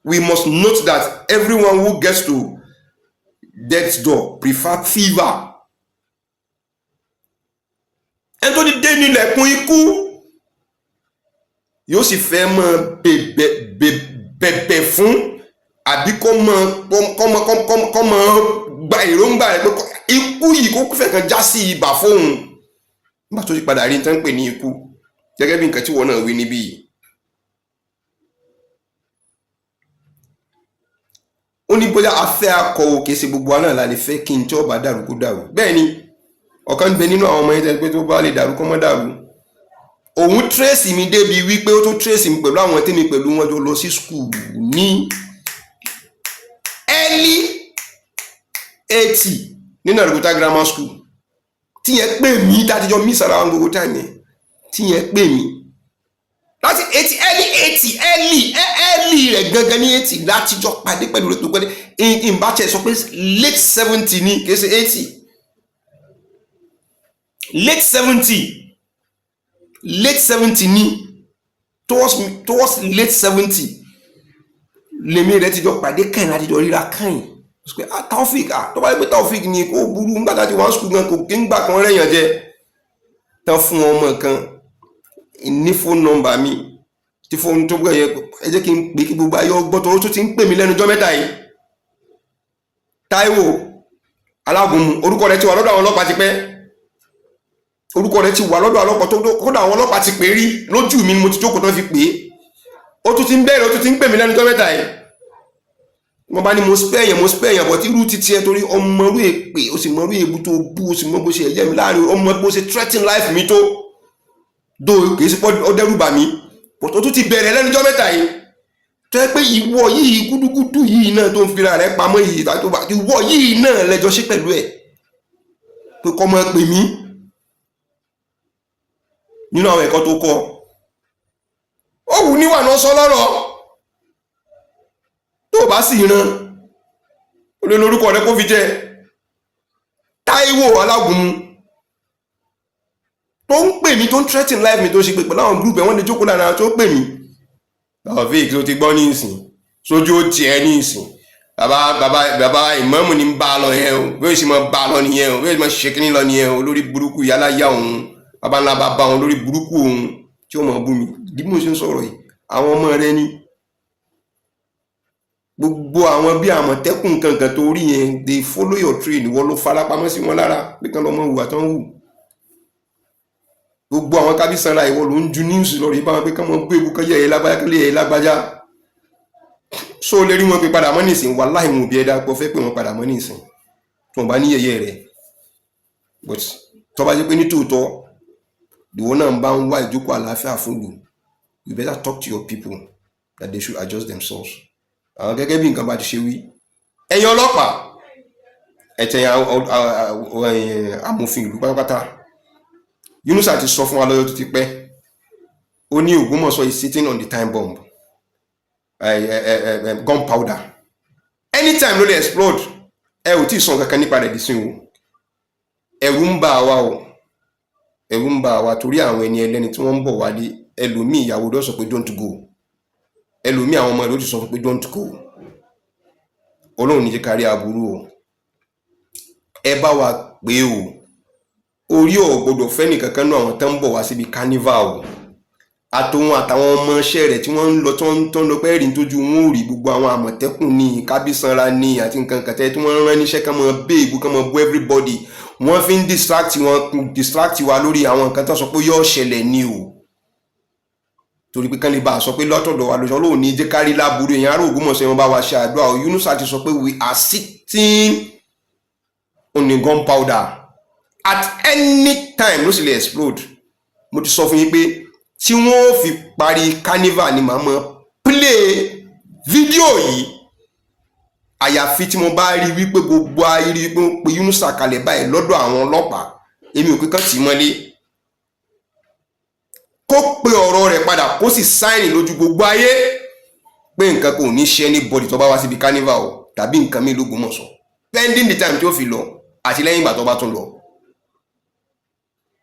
We must note that everyone who gets to death's door prefer fever. Ẹni tó ti dé nílẹ̀kùn ikú yóò sì fẹ́ mọ́ bẹ̀bẹ̀ fún àbí kọ́ mọ́ gba èròǹgbà rẹ̀ pé ikú yìí kó fẹ́ kan já sí ibà fóun nígbà tó ti padà rí ní tán ń pè ní ikú, gẹ́gẹ́ bí nǹkan tí wọ́n náà wí níbí yìí. Ó ní bóyá afẹ́ akọ o, kìí ṣe gbogbo wa náà la lè fẹ́ kí n tí ó bá dàrú kó dàrú. Bẹ́ẹ̀ ni ọ̀kan ń bẹ nínú àwọn ọmọ yẹn tẹ́ pé tó bá lè dàrú kó má dàrú. Òun trace mi débi wípé ó tún trace mi pẹ̀lú àwọn tèmi pẹ̀lú wọn jọ lọ sí school ní early 80 nínú Àrùkútà Grammar School, tí yẹn pè mí dájíjọ mí sára wọn gbogbo time yẹn, tí yẹn pè mí láti 80, early 80, early rẹ̀ gangan ní 80 látijọ́ pàdé pẹ̀lú rẹ̀ tó pẹ́. Ìbáṣẹ sọ pé late 70 ní, kìí ṣe 80, late 70, late 70 ní, towards late 70 lèmi rẹ̀ ti jọ pàdé kẹ́yìn, láti jọ ríra kẹ́yìn. Sọ pé, ah, Taofik, ah, tó bá yẹ pé Taofik ni kó burú nígbà tá a ti wá school gan, kò kí ń gbà kan rẹ̀yàn jẹ tán fún ọmọ kan ní phone number mi, tí fóònù tó gbọ́ yẹ, ẹ jẹ́ kí n pè kí gbogbo ayé ọgbọ́n tó ti ń pè mí lẹ́nu ọjọ́ mẹ́ta yìí. Táíwò Alágúnmu, orúkọ rẹ̀ ti wà lọ́dọ̀ àwọn ọlọ́pàá ti pẹ́. Orúkọ rẹ̀ ti wà lọ́dọ̀ ọlọ́pàá tó kódà àwọn ọlọ́pàá ti pè rí lójú mi ni mo ti jókòó tán fi pè é. Ó tún ti ń bẹ̀rẹ̀, ó tún ti ń pè mí lẹ́nu ọjọ́ mẹ́ta yìí. Mo bá ní mo spẹ́ yẹn, mo spẹ́ yẹn, bọ̀ tí irú títí ẹ torí ọmọ irú èpè, ó sì mọ irú èébú tó bú, ó sì mọ bó ṣe ẹ̀yẹ́ mi láàrin, ọmọ bó ṣe threaten life mi tó dó, kìí ṣe pọ́ ó dẹ́rù bà mí, but ó tún ti bẹ̀rẹ̀ lẹ́nu ọjọ́ mẹ́ta yìí, tó yẹ pé ìwọ yìí, gúdúgúdú yìí náà tó ń fira rẹ̀ pamọ́ yìí, tó bá ìwọ yìí náà lẹ́jọ́ sí pẹ̀lú ẹ̀ pé kọ́ mọ́ pè mí nínú àwọn ẹ̀kọ́ tó kọ́. Ó wù níwà náà sọ lọ́rọ̀ tó bá sì ran ó lé lórúkọ rẹ kó fi jẹ Táíwò Alágúnmu tó ń pè mí, tó ń threaten life mi, tó ṣe pé pẹ̀lú àwọn group ẹ̀, wọ́n lè jókòó lára tó pè mí. Taofik tó ti gbọ́ ní ìsìn sójú ó tiẹ̀ ní ìsìn, bàbá, bàbá, bàbá ìmáàmù ní ń bá a lọ yẹn o, bí ó sì máa bá a lọ nìyẹn o, bí ó sì máa ṣe kíní lọ nìyẹn o. Lórí burúkú yálà yá òun, bàbá ńlá bàbá òun, lórí burúkú òun tí ó máa bú mi bí mo ṣe ń sọ̀rọ̀ yìí. Àwọn ọmọ rẹ ní gbogbo àwọn bí Àmọ̀tẹ́kùn kankan tó rí yẹn, they follow your train. Ìwọ ló farapamọ́ sí wọn lára pé kán lọ́mọ hùwà tán hù. Gbogbo àwọn kábísanra, ìwọ ló ń ju news lọ rí báwọn pé kán mọ gbé ewu, kán yẹ ẹ lágbájá, kán lé ẹ lágbájá. So lè rí wọn pé padà mọ́ nísìn? Wàláhì, wọn ò bí ẹ dáa pọ̀ fẹ́ pé wọn padà mọ́ nísìn tí wọn bá ní yẹ̀yẹ́ rẹ̀. But tó bá jẹ́ pé ní tòótọ́ ìwọ náà ń bá ń wá ìjókòó àlàáfíà fún ìlú, you better talk to your people that they should adjust themselves. Àwọn gẹ́gẹ́ bí nǹkan bá ti ṣe wí, ẹ̀yin ọlọ́pàá, ẹ̀tẹ̀yìn amòfin ìlú pátápátá. Yunusa ti sọ fún wa lọ́jọ́ tó ti pẹ́, ó ní Ògbómọ̀ṣọ́ is sitting on the time bomb, gunpowder, anytime ló lè explode. Ẹ ò tí ì sọ nǹkan kan nípa rẹ̀ dì sí o. Ẹ̀rù ń bà wá o, ẹ̀rù ń bà wá torí àwọn ẹni ẹlẹ́ni tí wọ́n ń bọ̀ wálé. Ẹlòmíì, ìyàwó rẹ̀ sọ pé don't go. Ẹlòmíì, àwọn ọmọ rẹ̀ ó ti sọ fún pé don't go. Ọlọ́run ní jẹ́ ká rí aburú o. Ẹ bá wa pé o, orí ò gbọdọ̀ fẹ́ nìkankan nú àwọn tó ń bọ̀ wá síbi carnival o, àtòun àtàwọn ọmọọṣẹ́ rẹ̀ tí wọ́n ń lọ, tí wọ́n ń lọ pẹ́ rí tójú wọn ò rí. Gbogbo àwọn Àmọ̀tẹ́kùn ní kábísanra ní àti nǹkan kàtẹ́ tí wọ́n rán níṣẹ́ kán mọ́ béèbù, kán mọ́ bú everybody, wọ́n fi ń distract wọn, distract wa lórí àwọn nǹkan tó sọ pé yóò ṣẹlẹ̀ ní o, torí pé kán lè bá a sọ pé lọ́tọ̀dọ̀ wa lóṣù. Ọlọ́run ní jẹ́ kárí láburú. Èèyàn ará Ògbómọ̀ṣọ́, wọn bá wa ṣe àdúrà o. Yunusa ti sọ pé we are sitting on a gunpowder, at any time ló sì lè explode. Mo ti sọ fún yín pé Tí wọ́n ó fi parí carnival ni màá mọ play fídíò yìí, àyàfi tí mo bá rí wípé gbogbo ayé rí wípé wọ́n pe Yunusa kalẹ̀ báyìí lọ́dọ̀ àwọn ọlọ́pàá. Èmi ò pé kán tì í mọ́lé, kó pe ọ̀rọ̀ rẹ̀ padà, kó sì sign lójú gbogbo ayé pé nǹkan kò ní ṣe anybody tó bá wá síbi carnival o tàbí nǹkan mi l'Ógbómọ̀ṣọ́, pending the time tí ó fi lọ àti lẹ́yìn ìgbà tó bá tún lọ.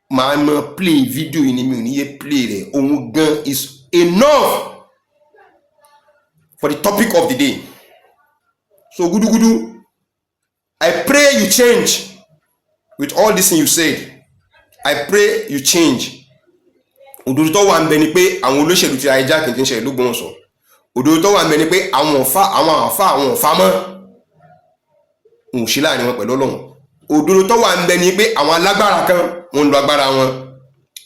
Màá mọ play video yìí ni, mi ò ní yé play rẹ̀. Òun gan is enough for the topic of the day. So Gudugudu, I pray you change with all this thing you said. I pray you change. Òdodo tó wà ń bẹ ni pé àwọn olóṣèlú ti hijack ti ń ṣẹlẹ̀ l'Ógbómọ̀ṣọ́. Òdodo tó wà ń bẹ ni pé àwọn ọ̀fà, àwọn àfà, àwọn ọ̀fà mọ́ òun ṣe láàrin wọn pẹ̀lú Ọlọ́run. Òdodo tó wà ń bẹ ni pé àwọn alágbára kan, wọ́n ń lo agbára wọn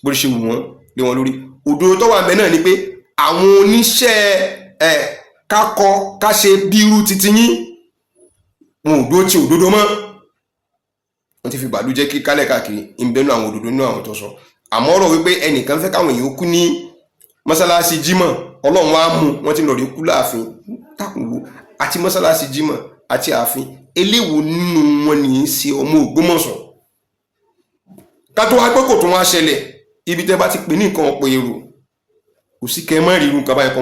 bó ṣe wù wọ́n lé wọn lórí. Òdodo tó wà ń bẹ náà ni pé àwọn oníṣẹ́ ẹ̀ kákọ káṣe bírú titi yín, wọn ò dúró ti òdodo mọ́, wọ́n ti fi bàlújẹ́ kí kálẹ̀ káàkiri ń bẹnu. Àwọn òdodo nínú àwọn tó sọ, àmọ́ ọ̀rọ̀ wípé ẹnìkan fẹ́ káwọn èèyàn kú ní mọ́sálásí jímọ̀, Ọlọ́run wá mú wọ́n ti lọ rí kú láàfin takùn wo àti mọ́sálásí jímọ̀ àti ààfin, eléwo nínú wọn ní í ṣe ọmọ Ògbómọ̀ṣọ́? Ká tó wá pé kò tún wá ṣẹlẹ̀, ibi tẹ́ bá ti pè ní nǹkan ọ̀pọ̀ èrò, kò sí kẹ́ mọ́ ríru nǹkan báyìí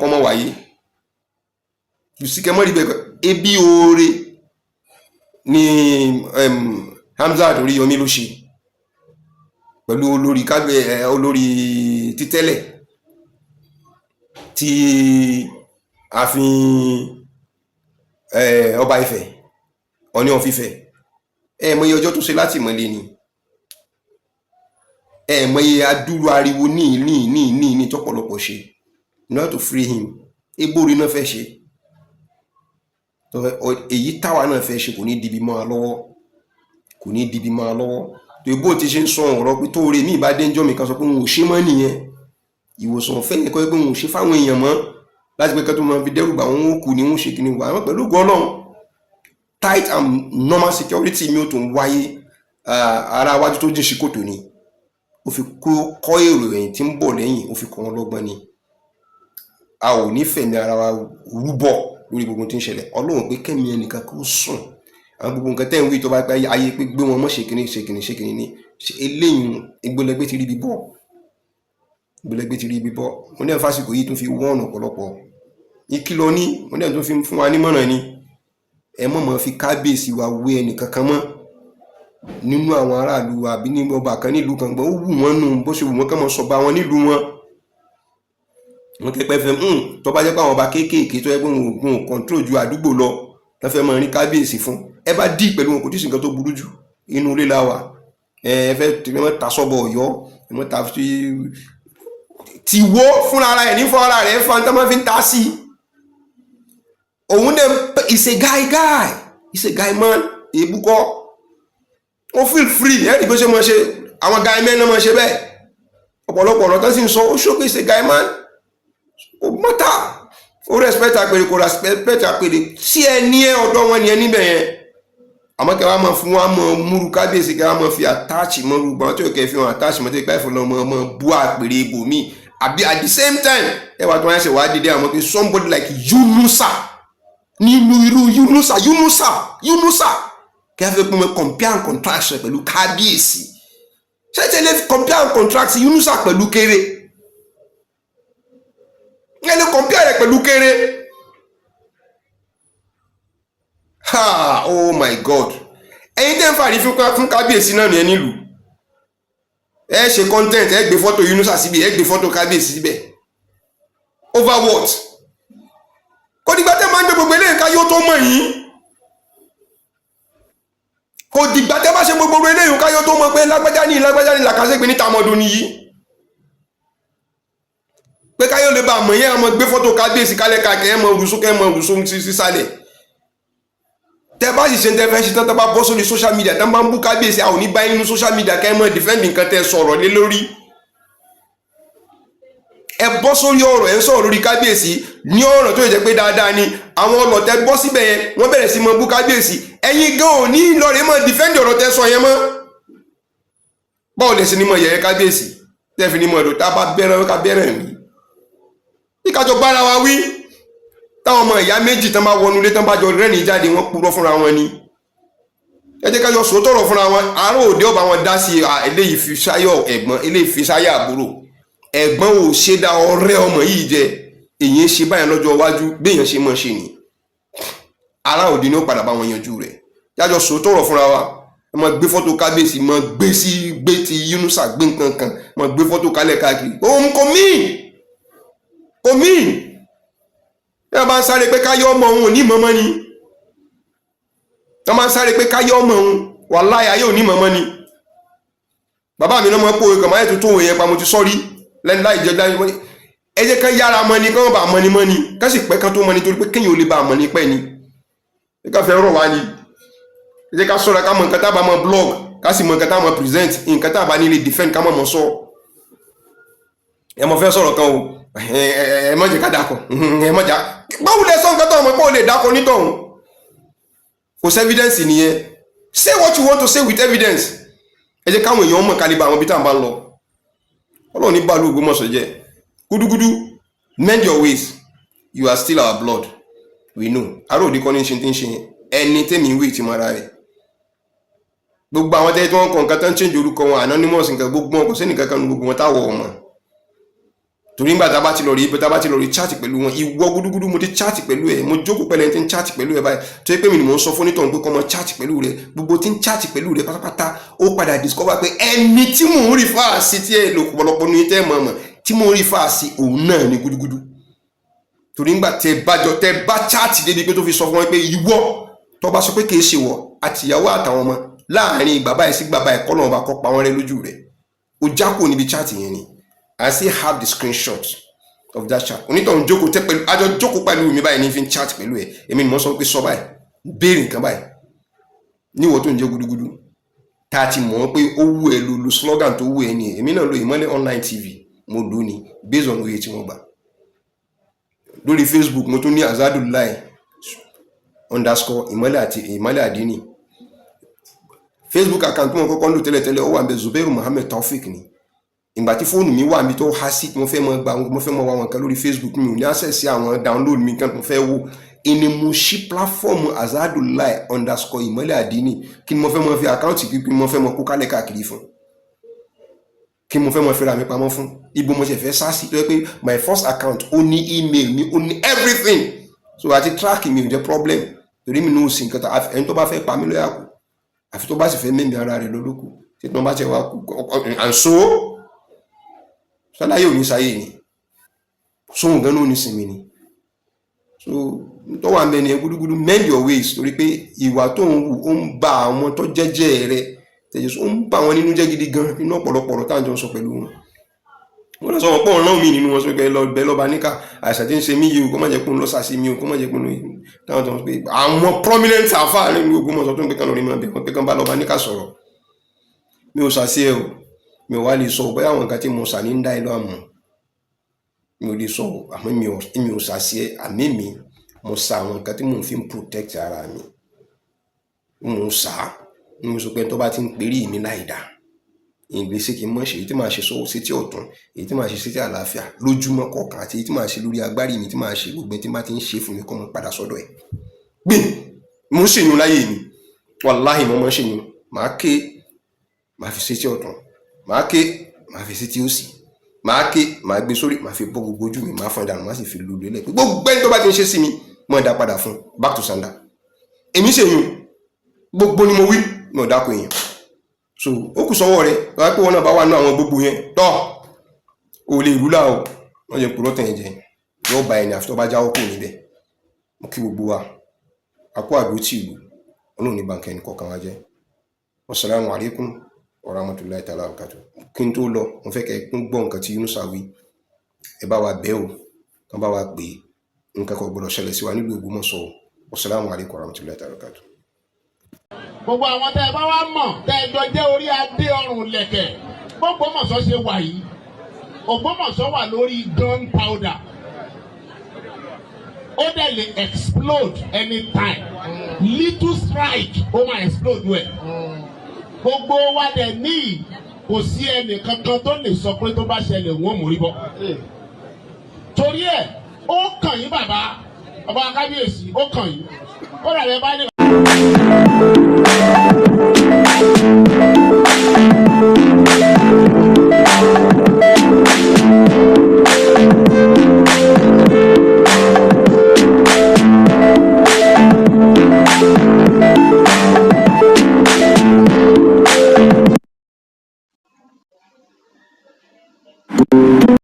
kọ́mọ́ wáyé. Kò sí kẹ́ mọ́ rí bẹ́ẹ̀. Ebi oore ni Hamzat Oríyọmí ló ṣe pẹ̀lú olórí kábẹ́ ẹ, olórí títẹ́lẹ̀ tí ààfin ọba Ifẹ̀, Ọọ̀ni of Ifẹ̀. Ẹ mọ iye ọjọ́ tó ṣe láti mọ́lé ni, ẹ mọ iye adúrú ariwo ní tọ́pọ̀lọpọ̀ ṣe in order to free him. Ebóore náà fẹ́ ṣe èyí táwa náà fẹ́ ṣe, kò ní dibi mọ́ wa lọ́wọ́, kò ní dibi mọ́ wa lọ́wọ́. Tó bó ti ṣe ń sọ ọ̀rọ̀ pé tó rè mí ìbá dé ńjọ́ mi kan sọ pé òun ò ṣe mọ́ nìyẹn, ìwòsàn ọ̀fẹ́ yẹn kọ́ pé òun ò ṣe fáwọn èèyàn mọ́ láti pé kẹ́tọ́ máa fi dẹ́rù bà wọ́n, ó kù ní wọ́n ṣe kíni wà wọ́n. Pẹ̀lú ògo Ọlọ́run, tight and normal security mi ò tún wáyé. Ara wájú tó jìn sí kòtò ni ó fi kó kọ́ èrò ẹ̀yìn tí ń bọ̀ lẹ́yìn, ó fi kọ́ wọn lọ́gbọ́n ni. A ò ní fẹ̀mí ara wa rúbọ lórí gbogbo tí ń ṣẹlẹ̀. Ọlọ́run pé kẹ́mi ẹnìkan kó sùn. Àwọn gbogbo nǹkan tẹ́ ń wí tó bá pẹ́ ayé pé gbé wọn mọ́, ṣe kíní, ṣe kíní, ṣe kíní ní eléyìí, ìgbólẹ́gbẹ́ ti rí ibi bọ́, ìgbólẹ́gbẹ́ ti rí ibi bọ́. Mo ní ẹ̀fásitì yìí tún fi wọ́ọ̀nù ọ̀pọ̀lọpọ̀ ìkìlọ̀ ní, mo ní ẹ̀ tún fi fún wa nímọ̀ràn ni: ẹ mọ̀ mọ̀ fi kábíyèsí wa wé ẹnì kankan mọ́ nínú àwọn aráàlú wa àbí ní ọba kan nílùú kan gbọ́n. Ó wù wọ́n nù bó ṣe wù wọ́n kán mọ́ sọba wọn nílùú wọn. Wọ́n kẹ́pẹ́ fẹ́ tó bá jẹ́ pé àwọn ọba kéékèèké tó yẹ pé wọn ò gun control ju àdúgbò lọ tó fẹ́ máa rí kábíyèsí fún, ẹ bá dí pẹ̀lú wọn, kò tí ì sí nǹkan tó burú jù. Inú ilé la wà. Ẹ fẹ́ ẹ mọ́ ta sọ́bọ̀ Ọ̀yọ́, ẹ mọ́ ta ti wo fúnra ara ẹ̀ ní fún ara rẹ̀ fún tó máa fi ń ta sí òun dẹ̀. Is a guy guy, is a guy man. Èébú kọ́, ó feel free. Ẹ̀ rí bó ṣe máa ṣe, àwọn guy men náà máa ṣe bẹ́ẹ̀. Ọ̀pọ̀lọpọ̀ ọ̀rọ̀ tó sì ń sọ, ó ṣókè is a guy man. Kò mọ́tà, ó respect àpèrè, kò respect àpèrè sí ẹ ní ẹ ọ̀dọ̀ wọn ni ẹ níbẹ̀ yẹn. Àmọ́ kí wọ́n máa fún wa mọ múru kábíyèsí, kí wọ́n máa fi attach mọ́ rúgbọ́n tí yóò kẹ́ fi hàn attach mọ́ tí ìpá ìfọ̀lọ́ mọ́ mọ́ bú àpèrè ibòmíì, àbí at the same time ẹ wà tó wọ́n ṣe wàá dìde àwọn pé somebody like Yunusa nínú irú Yunusa, Yunusa, Yunusa, kí wọ́n fi pín mọ́ compare and contrast rẹ̀ pẹ̀lú kábíyèsí. Ṣé ẹ lè compare and contrast Yunusa pẹ̀lú kéré? Ẹ lè compare rẹ̀ pẹ̀lú kéré? Ha, oh my God! Ẹ̀yin tẹ́ ń fàrí fún kábíyèsí náà nìyẹn nílùú. Ẹ ṣe content, ẹ gbé fọ́tò Yunusa síbi, ẹ gbé fọ́tò kábíyèsí síbẹ̀. Over what? Kò dìgbà tẹ́ máa ń gbé gbogbo eléyìí ká yóò tó mọ̀ yín. Kò dìgbà tẹ́ bá ṣe gbogbo eléyìí ká yóò tó mọ̀ pé lágbájá ní lágbájá ní làkàṣẹ́gbé ní tàmọ́dún nìyí, pé káyọ̀ lè bá àmọ̀ yẹn. Àmọ́ gbé fọ́tò kábíyèsí kálẹ̀ káàkiri, ẹ̀ mọ̀ òrùsókè, ẹ̀ mọ̀ òrùsókè sísàlẹ̀. Tẹ bá sì ṣe tẹ fẹ́ ṣe tán, tẹ bá bọ́ sórí social media, tẹ bá ń bú kábíyèsí, àwọn ò ní báyìí nínú social media kẹ́ ẹ mọ̀ defend nǹkan tẹ sọ̀rọ̀ lé lórí. Ẹ bọ́ sórí ọ̀rọ̀, ẹ ń sọ̀rọ̀ lórí kábíyèsí ní ọ̀rọ̀ tó yẹ jẹ́ pé dáadáa ni. Àwọn ọlọ́tẹ̀ bọ́ síbẹ̀ yẹn, wọ́n bẹ̀rẹ̀ sí mọ bú kábíyèsí. Ẹ̀yin gan ò ní lọ́ọ̀rẹ́ mọ̀ defend ọ̀rọ̀ tẹ sọ yẹn mọ́. Báwo lẹ ṣe ní mọ̀ yẹ̀yẹ́ kábíyèsí? Tẹ́ẹ̀fì ní mọ̀ ẹ̀dọ̀ tá a bá bẹ́rẹ̀ ká bẹ́rẹ̀ mi. Bí kájọ bára wa wí, táwọn ọmọ ìyá méjì tán bá wọnú ilé tán bá jọ rẹ́rìn jáde, wọ́n purọ́ fúnra wọn ni. Ẹ jẹ́ kájọ sòótọ́rọ̀ fúnra wọn. Àárọ̀ òde ọba wọn dá sí eléyìí fi sáyọ̀ ẹ̀gbọ́n, eléyìí fi sáyà àbúrò. Ẹ̀gbọ́n ò ṣe dá ọ̀rẹ́ ọmọ yìí jẹ. Èyí ń ṣe báyẹn lọ́jọ́ iwájú, béèyàn ṣe mọ̀ ṣe ni. Ará òde ni ó padà bá wọn yanjú rẹ̀. Jájọ sòótọ́rọ̀ fúnra wa. Ẹ máa gbé fọ́tò kábíyèsí, máa gbé sí gbé ti Yunusa, gbé nǹkan kan, máa gbé fọ́tò kálẹ̀ káàkiri. Òun kò míì, kò míì. Ẹ bá ń sáré pé káyọ́ ọmọ òun ò ní mọ́mọ́ ni. Wọ́n máa ń sáré pé káyọ́ ọmọ òun, wàláhì ayé ò ní mọ́mọ́ ni. Bàbá mi náà máa ń pòwe kàn máa yẹ tó òun yẹn pa, mo ti sọ́rí lẹ́nu láì jẹ́ láì wọ́n. Ẹ jẹ́ ká yára mọ́ ni, ká wọ́n bá mọ́ ni mọ́ ni, ká sì pẹ́ ká tó mọ́ ni, torí pé kéèyàn ò lè bá mọ́ ni pẹ́ ni. Ẹ ká fẹ́ rọ̀ wá ni. Ẹ jẹ́ ká sọ̀rọ̀, ká mọ nǹkan tá a bá mọ blog, ká sì mọ nǹkan tá a mọ present, nǹkan tá a bá nílé defend, ká mọ̀ mọ̀ sọ. Ẹ mọ fẹ́ sọ̀rọ̀ kan o, ẹ má jẹ́ ká dákọ̀, ẹ má jà. Báwo lẹ sọ nǹkan tó ọmọ pé o lè dákọ̀ nítọ̀hún? Kò sí evidence nìyẹn. Say what you want to say with evidence. Ẹ jẹ́ káwọn èèyàn mọ̀ kálíbà àwọn ibi tá à ń bá ń lọ. Ọlọ́run ní bàálù Ògbómọ̀ṣọ́ jẹ́. Gúdúgúdú, mend your ways. You are still our blood. We know. Ará òde kọ́ ní ṣe tí ń ṣe yẹn. Ẹni tẹ́mi wí ti mọ ara rẹ̀. Gbogbo àwọn tẹ́lẹ̀ tí wọ́n kọ nǹkan tó ń change orúkọ wọn, anonymous nǹkan, gbogbo wọn, kò sí nìkan kan nu gbogbo wọn táwọ̀ ọmọ. Torí nígbà tá a bá ti lọ rí tá a bá ti lọ rí chat pẹ̀lú wọn, ìwọ gúdúgúdú, mo ti chat pẹ̀lú ẹ̀, mo jókòó pẹ̀lú ẹni tí ń chat pẹ̀lú ẹ̀ báyìí, tó yẹ pé mi ni mò ń sọ fún onítọ̀hún pé kó mọ chat pẹ̀lú rẹ̀. Gbogbo tí ń chat pẹ̀lú rẹ̀ pátápátá, ó padà discover pé ẹni tí mò ń rí fáàsì tí ẹ lò pọ̀lọpọ̀ ní tẹ́ mọ̀ mọ̀ tí mò ń rí fáàsì òun náà ni gúdúgúdú. Torí nígbà tẹ bá jọ tẹ bá chat débi pé tó fi sọ fún wọn pé ìwọ tó bá sọ pé kìí ṣe wọ àtìyàwó àtàwọn ọmọ láàrin ìgbà báyìí sí ìgbà báyìí, kọ́ lọ́wọ́ bá kọ́ pa wọ́n rẹ́ lójú rẹ̀, ó já kúrò níbi chat yẹn ni. I still have the screenshot of that chat. Onítọ̀hún jókòó tẹ́ pẹ̀lú, àjọ jókòó pẹ̀lú mi báyìí ní fi ń chat pẹ̀lú ẹ̀. Èmi ni mo sọ pé sọ báyìí, béèrè nǹkan báyìí. Níwọ̀ tó ń jẹ́ gudugudu, tá a ti mọ̀ ọ́ pé ó wù ẹ́ lo lo slogan tó wù ẹ́ ni. Èmi náà lo Ìmọ́lẹ̀ Online TV, mo lò ní based on oye tí wọ́n gbà. Lórí Facebook, mo tún ní Azadulai_Ìmọ́lẹ̀ àti Ìmọ́lẹ̀ Àdínì. Facebook account tí mo kọ́kọ́ ń lò tẹ́lẹ̀tẹ́lẹ̀, ó wà ń bẹ, Zubairu Muhammed Taofik ni. Ìgbà tí fóònù mi wà mí tó há sí, mo fẹ́ mọ gba, mo fẹ́ mọ wá wọn kan lórí Facebook, mi ò ní access sí àwọn download mi kan mo fẹ́ wò, ìní mo ṣí platform Azadulai_Ìmọ́lẹ̀ Àdínì. Kí ni mo fẹ́ mọ fi account kí ni mo fẹ́ mọ kó kálẹ̀ káàkiri fún? Kí mo fẹ́ mọ fẹ́ra mi pamọ́ fún? Ibo mo ṣe fẹ́ sá sí tó yẹ pé my first account, ó ní email mi, ó ní everything, so àti track mi ò jẹ́ problem, torí mi ní ò sí nǹkan tó ẹni tó bá fẹ́ pa mí lóyà kù, àfi tó bá sì fẹ́ mẹ́mí ara rẹ̀ lólókù tí wọ́n bá ṣe wá kú. And so ṣáláyé ò ní sáyé ni sóhun gan ló ní sinmi ni. So tó wà mẹ́ni ẹ gúdúgúdú, mend your ways, torí pé ìwà tó ń wù, ó ń ba àwọn tó jẹ́jẹ́ rẹ tẹ̀jẹ̀, ó ń bà wọ́n nínú jẹ́ gidi gan nínú ọ̀pọ̀lọpọ̀ ọ̀rọ̀ táwọn jọ ń sọ pẹ̀lú wọn. Wọ́n lọ sọ wọn pé òun rán mi nínú wọn sọ pé lọ bẹ lọ́ba níkà, àìsàn tí ń ṣe mí yìí o, kó má jẹ́ pé òun lọ sàṣì mi o, kó má jẹ́ pé òun táwọn tó ń pè àwọn prominent àfáà nínú Ògbómọ̀ṣọ́ tó ń pè kán lórí máa bẹ̀ wọ́n pé kán bá lọ́ba níkà sọ̀rọ̀. Mi ò sàṣì ẹ o, mi ò wá lè sọ bóyá àwọn nǹkan tí mo sà ní ń dá ẹ lọ, àmọ́ mi ò lè sọ, àmọ́ mi ò sàṣì ẹ. Àmì mi, mo sa àwọn nǹkan tí mò ń fi ń protect ara mi, mo ń sà á. Mo sọ pé tó bá ti ń perí mi láì dá ìgbésí, kí n mọ̀ ṣe èyí tí màá ṣe sọ́wọ́ sí tí ọ̀tún, èyí tí màá ṣe sí tí àlàáfíà lójúmọ́ kọ̀ọ̀kan, àti èyí tí màá ṣe lórí agbárí mi, tí màá ṣe gbogbo tí màá ti ń ṣe fún mi kọ́ mo padà sọ́dọ̀ ẹ̀ gbìn. Mo ń ṣèyún láyé mi, wàláhì, mo máa ń ṣèyún. Màá ké, màá fi sí tí ọ̀tún, màá ké, màá fi sí tí òsì, màá ké, màá gbé sórí, màá fi bọ́ gbogbo ojú mi, màá fọ́n dànù, màá sì fi lu lélẹ̀ pé gbogbo ẹni tó bá ti ń ṣe sí mi, mo dá padà fún, back to sender. Èmi ṣèyún gbogbo ni mo wí, mi ò dáko èèyàn. So ó kù sọ́wọ́ rẹ̀ lọ́wọ́ pé wọn náà bá wà nínú àwọn gbogbo yẹn tọ́ ò lè rúlà o. Wọ́n jẹ́ kúrọ́ tẹ̀yìn jẹ yóò bá ẹni àfi tó bá jáwọ́ kù níbẹ̀. Mo kí gbogbo wa a kú àdó tí ìlú. Ọlọ́run ní bàǹkẹ́ ẹnì kọ̀ọ̀kan wa jẹ́. Wasalaamu alaykum wa rahmatulahi ta'ala wa barakatuh. Kí n tó lọ, mo fẹ́ kẹ́ ẹ kún gbọ́ nǹkan tí Yunusa wí. Ẹ bá wa bẹ̀ o, kán bá wa pè é, nǹkan kan gbọ́dọ̀ ṣẹlẹ̀ sí wa nílùú Ògbómọ̀ṣọ́. Wasalaamu alaykum wa rahmatulahi ta'ala wa barakatuh. Gbogbo àwọn tẹ́ ẹ bá wá mọ̀, tẹ́ ẹ jọ jẹ́ orí adé ọrùn lẹ̀kẹ̀, Ògbómọ̀ṣọ́ ṣe wà yìí, Ògbómọ̀ṣọ́ wà lórí gunpowder, ó dẹ̀ lè explode anytime. Little strike, ó máa explode wẹ̀. Gbogbo wa dẹ̀ ní Kò sí ẹnì kankan tó lè sọ pé tó bá ṣẹlẹ̀ òun ò mórí bọ́. Torí ẹ̀, ó kàn yín, bàbá, bàbá kábíyèsí, ó kàn yín. Kódà rẹ bá ní.